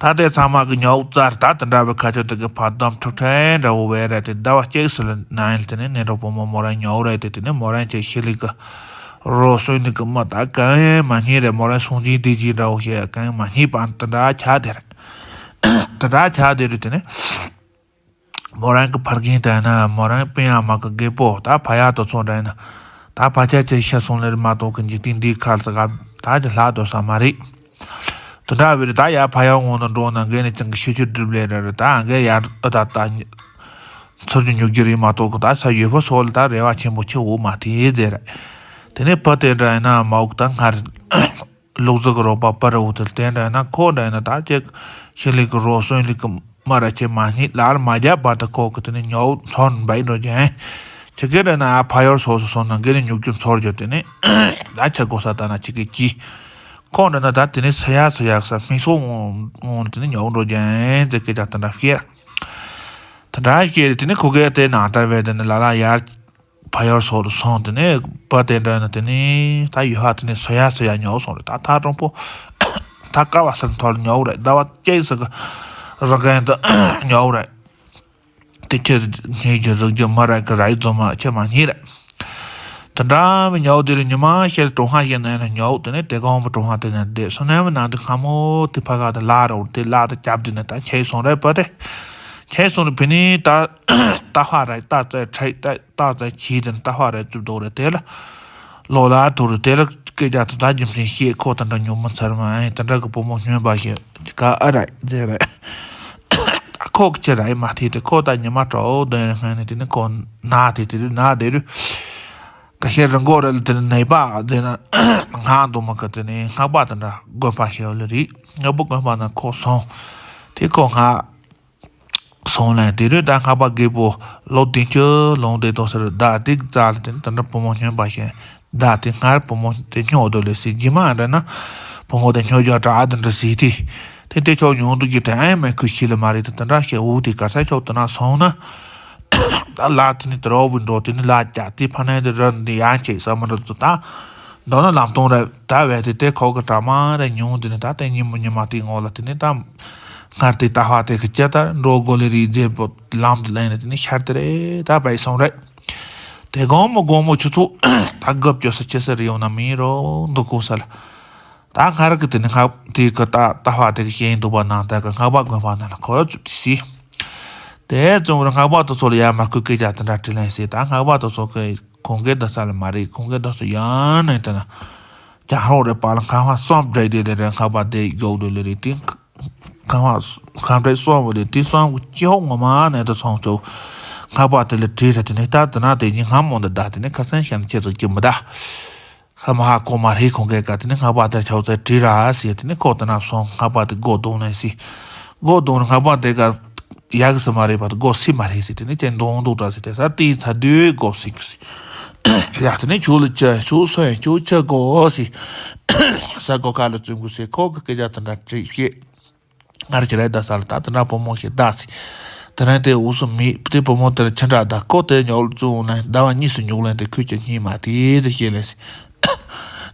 ད་དེ་ཚང་མ་གི་ཉོག་རྩར་ད་དེ་འདྲ་བའི་ཁ་ཆོ་དེ་གི་ཕ་དམ་ཁྲུག་ཁྲེ་འདྲ་བོ་བས་རེད་དེ་ཟླ་བ་གཅིག་སི་ལ་ན་ཡིན་དེ་ནས་ནེ་རུ་བུ་མོ་མོ་རང་ཉོག་རེད་དེ་དེ་ནས་མོ་རང་ཅེ་ཤི་ལི་གི་རོ་སོན་ནི་གི་མ་ད་གང་ཡང་མ་རྙེད་རེད། མོ་རང་སོང་ཅིན་དེ་ཅིན་འདྲ་བོ་ཞེ་གང་ཡང་མ་རྙེད་པ་དེ་འདྲ་ཆགས་དེ་རེད། དེ་འདྲ་ཆགས་དེ་རེད་དེ་ནས། མོ་རང་གི་ཕ་རྒན་དང་ན་མོ་རང་སྤུན་ཡ་མ་གི་རྒད་པོ་ད་ཕ་ཡ་དོ་ཚོ་འདྲ་ཡིན་ན་ད་ཕ་ཆ་ཆེ་ཤ་སོང་ལེར་མ་གཏོགས་གི་འཇིག་རྟེན་འདིའི་ཁར་ལ་ག་ད་ཅི་ལྷག་དོ་ས་མ་རེད། དེ་འདྲ་བས་ད་ཡ་ཕ་ཡ་ངོ་ན་འགྲོ་ན་འགན་ནས་ཅང་གི་ཤི་ཆུ་སྒྲུབ་ལེ་ར་ར་ད་འགན་ཡ་ཨ་ད་ད་ཚུར་གྱི་མྱུག་རྒྱུ་རེད་མ་གཏོགས་གི་ད་ས་ཡོད་པ་སོགས་ལ་ད་རེ་བ་ཆེན་པོ་ཆེ་འོ་མ་དེ་ཟེར། དེ་ནས་ཕ་དེ་འདྲ་ཡིན་ན་མ་འོག་ད་སྔར། ལུག་རྫི་གི་རོགས་པ་པར་འུ་དེ་དེ་འདྲ་ན་ཁོ་འདྲ་ན་ད་ཅིག་ཤི་ལི་གི་རོ་སོན་ལི་གི་མ་ར་ཆེ་མ་སྙིང་ལར་མ་རྒྱབ་པ་དེ་ཁོ་གི་དེ་ནི་ཉོག་ཚོར་འབའི་འགྲོ་རྒྱུ་ཡིན། ཆི་གེ་འདྲ་ན་ཨ་ཕ་ཡོར་སོ་སོ་སོང་ན་འགེ་ནི་ཉུག་རྒྱུ་ཚོར་རྒྱུ་དེ་ནི་ད་ཆ་གོ་ས་ད་ན་ཆི་གེ་ཀྱི་ཁོ་འདྲ་ན་ད་དེ་ནི་སི་ཡ་སི་ཡག་ས་སྨིན་སོ་འོང་དེ་ནི་ཉོག་འགྲོ་རྒྱུ་ཡིན་ཟེར་སྐད་ཆ་དེ་འདྲ་བཤད། དེ་འདྲ་བཤད་དེ་ནི་ཁོ་གེ་དེ་ནང་ལྟར་བས་དེ་ནི་ལ་ལ་ཡར། ཕ་ཡར་སོགས་སུ་སོང་དེ་ནས་པ་དེ་འདྲ་ན་དེ་ནས་ད་ཡུལ་ཧ་དེ་ནས་སོ་ཡ་སོ་ཡ་ཉོག་སོང་རེད། ད་ཐག་དྲང་པོ་ད་ཀ་བ་སར་མཐོ་ལ་ཉོག་རེད། ཟླ་བ་གཅིག་ཟིག་གི་རང་གན་དུ་ཉོག་རེད། དེ་ཁྱེད་ཉེས་ཀྱི་རིགས་རྒྱུ་མ་ར་གི་ར་ཡི་རྫོང་མ་ཁྱེད་མ་ཉེས་རེད། དེ་འདྲ་མི་ཉོག་དེ་རུ་ཉི་མ་ཤར་གྲོང་ཧ་ཤེས་ན་ཡང་ན་ཉོག་དེ་ནས་དེ་གང་མི་གྲོང་ཧ་དེ་ནས་བསྡད་སོ་ནས་མི་ནང་དུ་སྔ་མོ་དེ་ཕ་ག་དེ་ལ་ར་འོར་དེ་ལ་དེ་རྒྱབ་དེ་ནས་ད་ཁྱེད་སོང་རེད་པ་དེ། ཁྱེད་སོང་རེད་བི་ནི་ད་ད་ཧ་ར་ད་ཙེ་ཁྲེ་ད། ཏག་ཙམ་གྱིས་དེ་ནི་ལྟ་བ་རེ་བཙུགས་འདུག་རེད། དེ་ལ་ལོ་ལ་དུ་རུ་དེ་ལ་སྐད་ཆ་དེ་དག་རྒྱུ་མཚན་བཤད། ཁོ་དེ་འདྲ་ཉུང་མི་ཚར་མ་ཨེ་དེ་འདྲ་གི་བུ་མོ་སྨྱོན་པ་ཞིག་ག་ཨ་ར་ཟེར་རེད། ཁོ་གི་ཆེ་ར་ཨེ་མ་ཐེ་དེ་ཁོ་ད་ཉི་མ་དྲོ་དོན་སྔ་ནས་དེ་ནི་ཁོ་ན་དེ་དེ་རུ་ན་དེ་རུ་ག་ཤེད་རི་མགོ་རེ་ལ་དེ་ནི་ནད་པ་དེ་ན་སྔགས་འདུག་མ་གི་དེ་ནི་སྔགས་པ་དེ་འདྲ་དགོན་པ་ཞེས་པ་ལ་རེད། སྔགས་པ་དགོན་པ་ན་ཁོ་སོང་དེ་ཁོ་སྔགས། སོང་ལན་དེ་རུ་ད་སྔགས་པ་རྒད་པོ་ལོ་བདུན་ཅུ་ལོངས་ཏེ་ཏོག་སེར་ཟླ་དེ་རྩ་ལ་དེ་ནི་ད་འདྲ་བུ་མོ་སྨྱོན་པ་ཞིག་ཟླ་དེ་སྔར་བུ་མོ་དེ་སྨྱོ་འདུག་ལས་སྲིད་ཀྱི་མ་འདྲ་ན་བུ་མོ་དེ་སྨྱོ་རྒྱུ་དྲག་དེ་འདྲ་སྲིད་དེ་དེ་དེ་ཆོག་ཉུང་དུ་གི་དེ་ཨེ་མེ་ཁུ་ཤི་ལ་མ་རེད། དེ་ད་འདྲ་ཞིག་འུ་དེ་ག་ས་ཆོག་དེ་ན་སོང་ན་ ད་ལ་དེ་ནི་དེ་རོ་བུ་འགྲོ་དེ་ནི་ལ་རྒྱ་དེ་ཕ་ནས་དེ་ར་འདི་ཡང་ཁྱེད་ས་མ་ར་ཚོ་ད། མདོར་ན་ལམ་སྟོང་རེད་ད་བས་དེ་དེ་ཁོ་གི་གྲ་མ་རེ་ཉུང་དེ་ནི་ད་དེ་ཉིན་མོ་ཉི་མ་དེ་ངོ་ལ་དེ་ནི་ད། སྔར་དེ་ལྟ་བ་དེ་གི་ཅི་ལྟར་འགྲོ་དགོས་ལེ་རེད་རྗེས་པོ་ལམ་དུ་ལེན་ནས་དེ་ནི་ཤར་དེ་རེད་ད་བས་སོང་རེད། དེ་དགོང་མོ་དགོང་མོ་ཆུ་ཚོད་ད་དགུ་བཅུ་ས་ཆེ་ས་རེ་ཡོང་ན་མིན་རོ་འདུག་གོ་ས་ལ། ད་སྔར་གི་དེ་ནི་སྔགས་དེ་གི་ད་ལྟ་བ་དེ་གི་ཤེས་ཡིན་འདུག་པ་ནང་ད་གི་སྔགས་པ་དགོན་པ་ནང་ལ་ཁོ་བཙུགས་ཏེ་སི། དེ་ཙམ་ར་སྔགས་པ་དེ་ཚོ་ལ་ཡར་མ་སྐུལ་སྐད་ཆ་དེ་འདྲ་དྲིས་ལན་སི་ད་སྔགས་པ་དེ་ཚོ་གི་ཁོང་གི་འདི་ས་ལ་མ་རེད་ཁོང་གི་འདི་ཚོ་ཡང་ནས་དེ་ན། ཀྱང་ཧྲོག་རེ་པ་ལ་ཁང་བ་གསུམ་བྲེག་དེ་དེ་རེ་སྔགས་པ་དེ་མགྱོགས་དུ་ལེ་རེ་དེ། ཁང་བ་ཁང་བྲེག་གསུམ་བོ་དེ་དེ་གསུམ་གི་ཅི་ཧོག་ངོ་མ་ནས་དེ་སོང་ཚོ། སྔགས་པ་དེ་ལ་དྲིས་ར་དེ་ནས་ད་དེ་ན་དེ་ཉིན་སྔ་མོ་འདི་ད་དེ་ནས་ཁ་སང་ཤ་ན་ཆེ་ཚོ་གི་མི་ད། ཧ་མ་ཧ་གོ་མ་རེད་ཁོང་གིས་ཀ་དེ་ནས་སྔགས་པ་དེ་ཆོག་ཚེ་དྲིས་ར་ཟེར་དེ་ནས་ཁོ་དེ་ན་སོང་སྔགས་པ་དེ་སྒོ་རྡུང་ནས་ཟེར། སྒོ་རྡུང་ནས་སྔགས་པ་དེ་ག་ཡག་གི་ས་མ་རེད་པ་དེ་སྒོ་སྲིད་མ་རེད་ཟེར་དེ་ནས་ཀྱང་རྡུང་འདུག་དྲ་ཟེར་དེ་ས་དེའི་ཚ་དུས་སྒོ་སྲིད་གི་ཟེར། ཡ་དེ་ནས་ཁྱོད་ལ་ཅི་ཁྱོད་སོན་ཁྱོད་ཅི་དགོ་ཟེར། ས་སྒོ་ཁ་ལ་བཙུན་གི་ཟེར་ཁོ་གི་སྐད་ཆ་དེ་འདྲ་དྲིས་བཤད། སྔར་གྱི་རེད་ད་ས་ལ་ད་དེ་འདྲ་བུ་མོ་ཞིག་ད་ཟེར། དེ་རིང་དེ་འུ་སུ་མེད་དེ་བུ་མོ་དེར་ཁྱི་འདྲ་ད་ཁོ་དེ་ཉོག་ལ་བཙུན་ན་ཟླ་བ་གཉིས་སུ་ཉོག་ལན་དེ་ཁོས་ཀྱི་སྙིང་མ་དེ་དེ་བཤད་ལན་ཟེར།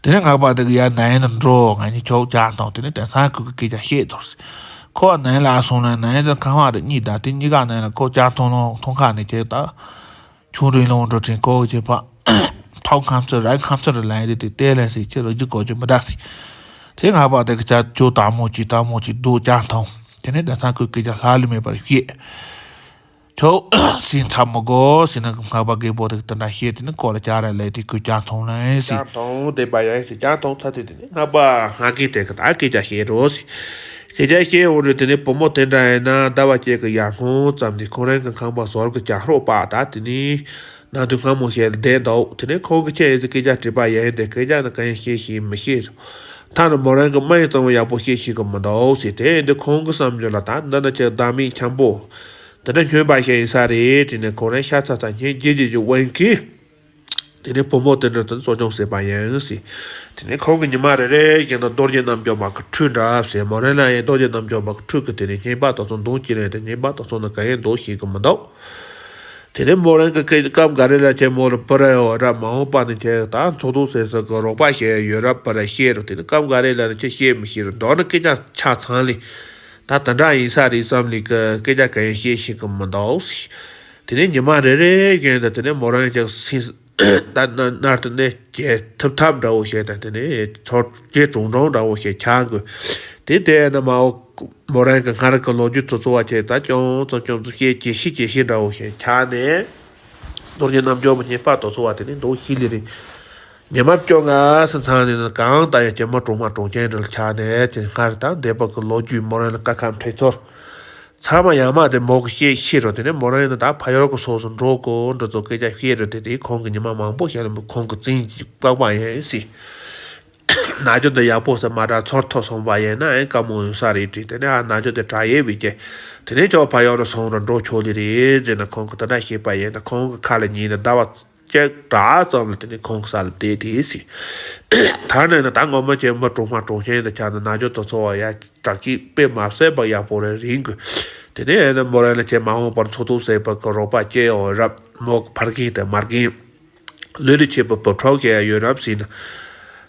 དེ་ནས་སྔགས་པ་དེ་གི་ཡར་ནན་ལ་འགྲོ་ང་གཉིས་ཆོག་ཅག་དང་དེ་ནས་དེང་སང་ཁོ་གི་སྐད་ཆ་བཤད་དོར་ཟེར། ཁོ་ནན་ལ་སོང་ན་ནན་དེ་ཁང་བ་རེ་གཉིས་ད་དེ་གཉིས་ཀ་ནན་ལ་ཁོ་ཅག་ཐོང་ལོང་ཐོང་ཁ་ནས་ཁྱེད་ད། ཆུང་རིང་ལོང་འགྲོ་དྲན་ཀོ་ཅེ་པ། ཐོག་ཁམས་ཚུར་ར་ཁམས་ཚུར་ལ་རེ་དེ་ལྟས་ལན་ཟེར་ཁྱེད་རོ་རྒྱུ་གོ་རྒྱུ་མི་ད་ཟེར། དེ་སྔགས་པ་དེ་གི་ཅག་ཅོ་དང་མོ་ཅི་དང་མོ་ཅི་རྡོ་ཅག་ཐོང་། དེ་ནས་དེང་སང་ཁོས་སྐད་ཆ་ལྷག་ལུས་མེད་པར་བཤད། ཁྱོད་སེམས་འཚབ་མི་དགོ་ཟེར་ན་སྔགས་པ་རྒད་པོ་དེ་གི་དེ་འདྲ་བཤད་དེ་ནི་ཁོ་ལ་ཅག་ར་ལས་དེ་ཁོས་ཅག་ཐོང་ལན་ཟེར། ཅག་ཐོང་བསྡད་པ་ཡང་ཟེར་ཅག་ཐོང་ཚར་དུས་དེ་ནི་སྔགས་པ་སྔགས་རྒན་དེ་གི་ད་སྐད་ཆ་བཤད་རོགས་ཟེར། སྐད་ཆ་བཤད་འོང་དུས་དེ་ནི་བུ་མོ་དེ་འདྲ་ཡིན་ན་ཟླ་བ་གཅིག་གི་ཡར་སྔོན་ཙམ་ནས་ཁོང་རང་གི་ཁང་པ་ཟོར་གི་ཅག་ཧྲོག་པ་ད་དེ་ནི། ནང་དུ་སྔ་མོ་ཞིག་བསྡད་འདུག་དེ་ནས་ཁོང་གིས་ཁྱེད་ཡིན་ཚེ་སྐད་ཆ་དྲིས་པ་ཡིན་ཏེ་སྐད་ཆ་ནི་གང་ཡང་བཤད་ཤེས་མི་ཤེས། ཐ་ན་མོ་རང་གི་སྨན་གཙང་བོ་ཡག་པོ་བཤད་ཤེས་གི་མི་འདུག་ཟེར་དེ་ཡིན་དུས་ཁོང་གི་བསམ་རྒྱུ་ལ་ད་འདི་ནི་ཅིག་བདག་མེད་འཁྱམ་པོ། དེ་འདྲ་སྨྱོན་པ་ཞིག་ཡིན་ས་རེད་དྲིས་ནས་ཁོང་རང་ཤ་ཚ་ཚ་སྙིང་རྗེ་རྗེ་རྒྱུ་དབང་གིས། དེ་ནས་བུ་མོ་དེ་འདྲ་དང་གཙོ་སྐྱོང་བྱས་པ་ཡིན་ཟེར། དེ་ནས་ཁོང་གི་ཉི་མ་རེ་རེ་བཞིན་དུ་རྡོ་རྗེ་རྣམ་འབྱོར་མ་གི་ཁྲུས་འདྲ་ཟེར་མོ་རང་ལ་ཡང་རྡོ་རྗེ་རྣམ་འབྱོར་མ་གི་ཁྲུས་ཀྱི་དེ་ནས་བསྙེན་པ་དང་སོང་འདོན་གྱི་རེད་དེ་བསྙེན་པ་དང་སོང་ནི་གང་ཡང་འདོན་ཤེས་གི་མི་འདུག་དེ་ནས་མོ་རང་གི་སྐད་སྐབས་འགའ་རེ་ལ་ཁྱེད་མོ་ལ་པུ་ར་ཡོད་ར་མ་འོངས་པ་ནས་ཁྱེད་ད་ཚོགས་འདུ་ཟེར་ས་གི་རོགས་པ་ཞིག་ཡོད་ར་པུ་ར་བཤད་རོགས་དེ་ནས་སྐབས་འགའ་རེ་ལ་ནི་ཁྱེད་བཤད་མི་ཤེས་རོགས་མདོར་ན་སྐད་ཆ་ཆ་ཚང་ལས་ད་དེ་འདྲ་ཡིན་ས་རེད་བསམ་ལས་གི་སྐད་ཆ་གང་ཡང་བཤད་ཤེས་གི་མི་འདུག་དེ་ནས་ཉི་མ་རེ་རེ་བཞིན་དུ་དེ་ནས་མོ་རང་ཅག་སེམས་ད་ན་ནར་དུ་གནས་སྐྱེ་ཐུབ་ཐབས་འདྲ་བོ་བཤད་དང་དེ་ནས་ཚོར་སྐྱེ་གྲུང་གྲུང་འདྲ་བོ་བཤད་ཆགས་དགོས། དེ་ལྟས་ན་མ་འོ་མོ་རང་གི་སྔར་གི་ལོ་རྒྱུས་དེ་ཚོ་བ་ཆེ་ད་ཅུང་ཙམ་ཅུང་ཙམ་བཤད་ཇེ་ཤེས་ཇེ་ཤེས་འདྲ་བོ་བཤད་ཆགས་ནས། རྡོ་རྗེ་རྣམ་འབྱོར་མ་བསྙེན་པ་དེ་ཚོ་བ་དེ་ནས་འདུག་ཤི་ལི་རེད། ཉི་མ་བཅོ་ལྔ་སི་ཚང་ནས་ནི་གང་ལྟར་ཡང་སྐྱེས་མ་གྲོང་མ་གྲོང་ཆེན་འདྲ་ལ་ཆགས་ནས་དེ་སྔར་ད་འདས་པ་གི་ལོ་རྒྱུས་མོ་རང་ལ་ཀ་ཁ་འཕྲད་ཚོར། ཚང་མ་ཡང་མ་དེ་མོ་གི་བཤད་ཤེས་རོ་དེ་ནས་མོ་རང་ཡིན་ན་ད་ཕ་ཡུལ་གི་སོགས་སུ་འགྲོ་དགོས་འདྲ་ཚོ་སྐད་ཆ་བཤད་རོ་དེ་དེ་ཁོང་གི་ཉི་མ་མང་པོ་ཞིག་ལ་ཁོང་གི་བཙན་གྱིས་སྤག་པ་ཡིན་སྲིད། ན་ཆུ་འདི་ཡག་པོ་ཟེར་མ་དྲག་ཚོར་ཐོ་སོང་བ་ཡིན་ན་ཨེ་དཀའ་མོ་ཡོང་ས་རེད་དྲིས་དེ་ནས་ཨ་ན་ཆུ་དེ་དྲག་ཡས་བི་ཀྱེ། དེ་ནས་ཅོག་ཕ་ཡུལ་རུ་སོང་རུ་འགྲོ་ཆོག་ལི་རེད་ཟེར་ན་ཁོང་གི་དེ་འདྲ་བཤད་པ་ཡིན་ན་ཁོང་གི་ཁ་ལ་ཉན་ནས་ཟླ་བ་གཅིག་དྲག་ཙམ་ལ་དེ་ནས་ཁོང་གི་ས་ལ་བསྡད་དེ་སྲིད། ད་ནས་ན་ད་ངོ་མ་ཅན་མི་གྲོང་མ་གྲོང་ཆེན་དུ་ཆགས་ན་ན་ཆུ་དེ་ཚོ་བ་ཡ་དྲག་གི་དཔེ་མ་སྲིད་པ་ཡག་པོ་རེད་རིང་གི། དེ་ནས་ཨེ་ན་མོ་རང་ལ་ཅན་མ་འོངས་པར་འཚོ་ཐུབ་ཟེར་བ་གི་རོགས་པ་སྐྱེ་ཡོང་རབས་མོ་གི་ཕར་གིན་དེ་མར་གིན། ལུས་ལ་བྱེད་པ་བབ་ཁྲོག་བྱས་ཡ་ཡོད་རབས་ཟིན་ན།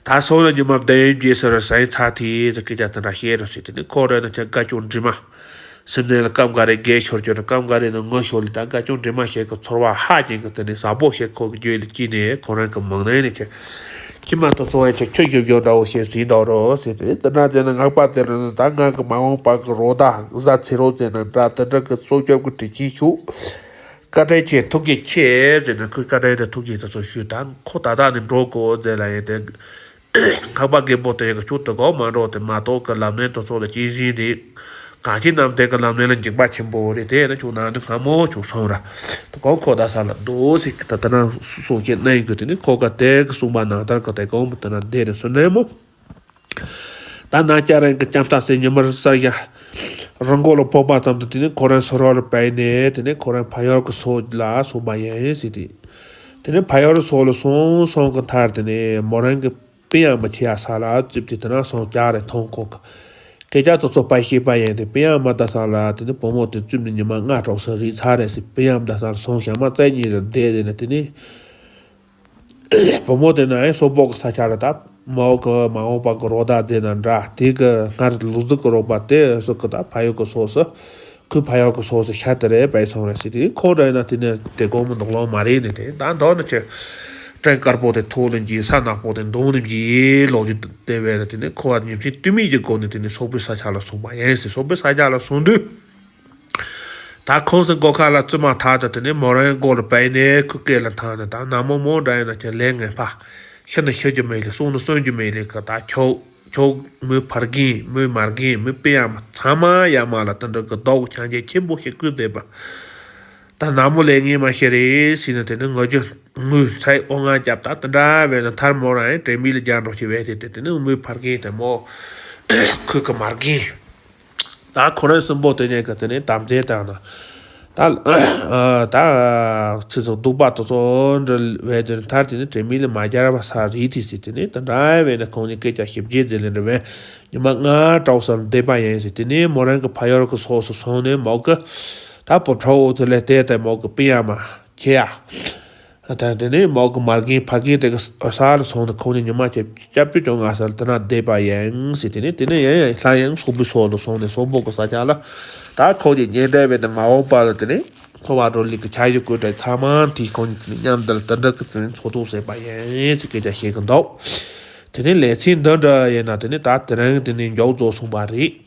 ད་སོང་ན་ཉི་མ་བདུན་རྗེས་སུ་ར་ཟན་ཚ་དེ་ཟེར་སྐད་ཆ་དེ་འདྲ་བཤད་རོགས་ཟེར་དེ་ནི་ཁོ་རེ་ན་ཆ་དགའ་སྐྱོ་འདྲེས་མ། སེམས་ནང་ལ་སྐབས་འགའ་རེ་དགའ་ཤོར་ཀྱོ་ན་སྐབས་འགའ་རེ་ན་ངུ་ཤོར་ལི་ད་དགའ་སྐྱོ་འདྲེས་མ་ཞིག་གི་ཚོར་བ་ཧ་ཅང་གི་དེ་ནི་ཟབ་པོ་ཞིག་ཁོ་གི་རྒྱུད་ལ་སྐྱེས་ནས་ཁོ་རང་གི་མང་ནས་ནི་ཆ། ཁྱི་མ་ཏོ་ཚོ་བའི་ཆ་ཁྱོད་ཞོབ་ཞོབ་འདྲ་བོ་ཞིག་ཟིན་འདུག་རོགས་ཟེར་དེ་དེ་འདྲ་དེ་ན་ངག་པ་དེ་རེ་ན་ད་ང་གི་མ་འོངས་པ་གི་རོགས་ཟླ་གཟའ་ཚེ་རོགས་ཟེར་ན་འདྲ་དེ་འདྲ་གི་སྲོག་སྐྱོབ་གི་དྲི་ཆེན་ཞུ། བཀའ་དྲིན་ཆེ་ཐུགས་རྗེ་ཆེ་ཟེར་ནས་ཁོས་བཀའ་དྲིན་དང་ཐུགས་རྗེ་དེ་ཚོ་ཞུས་དང་ཁོ་ད་ལྟ་ནས་འགྲོ་དགོས་ཟེར་ལ་ཡིན་ཏེ། ངག་པ་རྒད་པོ་དེ་གི་ཁྱོད་དུ་གོ་མ་འགྲོ་དེ་མ་གཏོགས་ཀྱི་ལམ་སྣེ་དེ་ཚོ་ལ་གཅེས་འཛིན་རེད། གང་ཅི་རྣམས་དེ་གི་ལམ་སྣེ་ལ་འཇིགས་པ་ཆེན་པོ་རེད་དེ་ནི་ཁྱོད་ནང་དུ་སྔ་མོ་ཁྱོད་སོང་ར། དུ་གོ་ཁོ་ད་ས་ལ་འདུག་ཟེར་གི་ད་ད་ན་གསུང་བཤད་གནང་ཡོད་གི་དེ་ནི་ཁོ་ག་དེ་གི་གསུང་པ་ནང་ལྟར་གི་དེ་གོ་མི་དེ་ན་བསྡད་རེད་སོ་ནས་མོ། ད་ནང་སྐྱ་རེངས་ཀྱི་ལྕམ་སྟག་སེ་ཉི་མར་གསར་ཡ། རང་མགོ་ལ་ཕོག་པ་ཙམ་དུ་དེ་ནས་ཁོ་རང་སོ་རོག་ལ་བས་ནས་དེ་ནས་ཁོ་རང་ཕ་ཡུལ་གྱི་སོ་ལ་སོང་པ་ཡིན་ཟེར་ཏེ། དེ་ནས་ཕ་ཡུལ་སོ་ལ་སོང་སོང་གི་མཐར་དེ་ནས་མོ་རང་གི་པི་ཡང་མི་ཆེ་ཡ་ས་ལ་བཙུགས་ཏེ་དེ་ན་སོང་སྐྱ་རེ་མཐོང་ཁོ་གི་ སྐད་ཆ་ཏོག་ཙམ་ཕར་བཤད་པ་ཡིན་ཏེ། པི་ཡམ་མ་ད་ས་ལ་དེ་ནི་བུ་མོ་དེ་བཙུན་མོ་ཉི་མ་ལྔ་གྲོངས་ས་རེད་ཚར་རེད་ཟེར། པི་ཡམ་ད་ས་ལ་སོང་ཞག་མ་རྩ་གཉིས་རེ་བསྡད་དེ་ནི་དེ་ནི། བུ་མོ་དེ་ན་ཨེ་སོག་པོ་གི་ས་ཆ་ལ་ད་མོ་གི་མ་འོངས་པ་གི་རོགས་ཟླ་མཛད་ན་འདྲ། དེ་གི་སྔར་ལུག་རྫི་གི་རོགས་པ་དེ་སོགས་གི་ད་ཕ་ཡུལ་གི་ཕྱོགས་སུ། ཁོའི་ཕ་ཡུལ་གི་ཕྱོགས་སུ་ཤར་དེ་རེད་པས་སོང་རེད་ཟེར། དེ་ཁོང་འདྲ་ཡིན་ན་དེ་ནི་དེ་དགོང་མོ་ནག་ལོང་མ་རེད་ནི། དེ་ད་མདོ་ནི་ཆེ། སྤྲིན་དཀར་པོ་དེ་ཐོག་ལ་འགྱེལ། ས་ནག་པོ་དེ་མདུན་ལ་འགྱེལ་ལོག་རྒྱུ་དེ་བས་ན། དེ་ནི་ཁོ་བ་ཉིན་མཚན་དུས་མིན་གྱི་སྒོ་ནས་དེ་ནི་སོག་པོའི་ས་ཆ་ལ་སོང་པ་ཡིན་ཟེར། སོག་པོའི་ས་ཆ་ལ་སོང་དུས། ད་ཁོང་ཚོའི་སྒོ་ཁ་ལ་བཙུན་མ་ཐག་ཏུ་དེ་ནས་མོ་རང་སྒོ་ལ་བབས་ནས་ཁོའི་སྐེ་ལ་འཐམས་ནས། ད་ནག་མོ་མོ་འདྲ་ཡིན་ན་ཁྱེད་ལས་ངན་པ། ཤི་ན་ཤི་རྒྱུ་མེད་ལེ། གསོན་ན་གསོན་རྒྱུ་མེད་ལེ་གི། ད་ཁྱོད་ཁྱོད་མོའི་ཕ་རྒན་མོའི་མ་རྒན་མོའི་པི་ཡ་མ་ཚང་མ་ཡ་མ་ལ་དེ་འདྲ་གི་སྡུག་ཅག་ཆེན་པོ་ཞིག་བསྐུལ་བསྡད་པ། ད་ནག་མོ་ལས་ངན་མ་ཤི་རེད་ཟེར་ནས་དེ་ནས་ངུ་རྒྱུ་ངུ་ཚེ་དབང་ང་རྒྱབ། ད་དེ་འདྲ་བས་ན་མཐར་མོ་རང་ཡང་དྲན་མེད་ལ་རྒྱག་འགྲོ་ཞིག་བས་ཏེ། དེ་དེ་ནས་མོའི་ཕ་རྒན་དེ་མོ་ཁོའི་གི་མ་རྒན། ད་ཁོ་རང་གསུམ་པོ་དེ་ནས་གི་དེ་ནས་དམ་རྫས་བཏང་ན། ད་ད་ཚིག་ཚོགས་སྡུག་པ་དེ་ཚོ་འདྲ་བས་དེ་མཐར་དེ་ནས་དྲན་མེད་ལ་མ་རྒྱག་པ་ས་རེད་དེ་ཟེར། དེ་ནས་དེ་འདྲ་བས་ན་ཁོང་གཉིས་སྐད་ཆ་ཞིབ་རྒྱས་མཛད་ལེ་འདྲ་བས། ཉི་མ་ལྔ་གྲོངས་ས་ལ་བསྡད་པ་ཡིན་ཟེར། དེ་ནས་མོ་རང་གི་ཕ་ཡུལ་གི་ཕྱོགས་སུ་སོང་ནས་མོ་གི་ད་བུ་ཕྲུག་འོ་དེ་ལས་བལྟས་ཏེ་མོ་གི་པི་ཡ་མ་ཁྱེད་ཡ། ད་དེ་ནས་མོ་གི་མ་རྒན་ཕ་རྒན་དེ་གི་ས་ལ་སོང་ནས་ཁོང་གཉིས་ཉི་མ་ཆ་སྐྱབས་བཅོལ་བཅོ་ལྔ་ས་ལ་དེ་ན་བསྡད་པ་ཡིན་ཟེར། དེ་ནས་དེ་ནས་ཡང་ཡང་སླར་ཡང་སོག་པོའི་ཕྱོགས་ལ་སོང་ནས་སོག་པོ་གི་ས་ཆ་ལ་ད་ཁོང་གཉིས་གཉེན་འབྲེལ་བས་ཏེ་མ་འོངས་པ་ལ་དེ་ནས་ཁོ་བ་འགྲོ་ལུགས་ཀྱི་ཆ་ཡུལ་བཀོད་དྲ་ཚང་མ་དེ་ཁོང་གཉིས་དེ་ནས་མཉམ་དུ་ལ་དེ་འདྲ་གི་དེ་ནས་འཚོ་ཐུབ་ཟེར་པ་ཡིན་ཟེར་སྐད་ཆ་བཤད་གི་འདུག་དེ་ནས་ལེ་ཚན་འདི་འདྲ་ཡིན་ན་དེ་ནས་ད་དེ་རིང་དེ་ནས་མཇུག་རྫོགས་སོང་པ་རེད།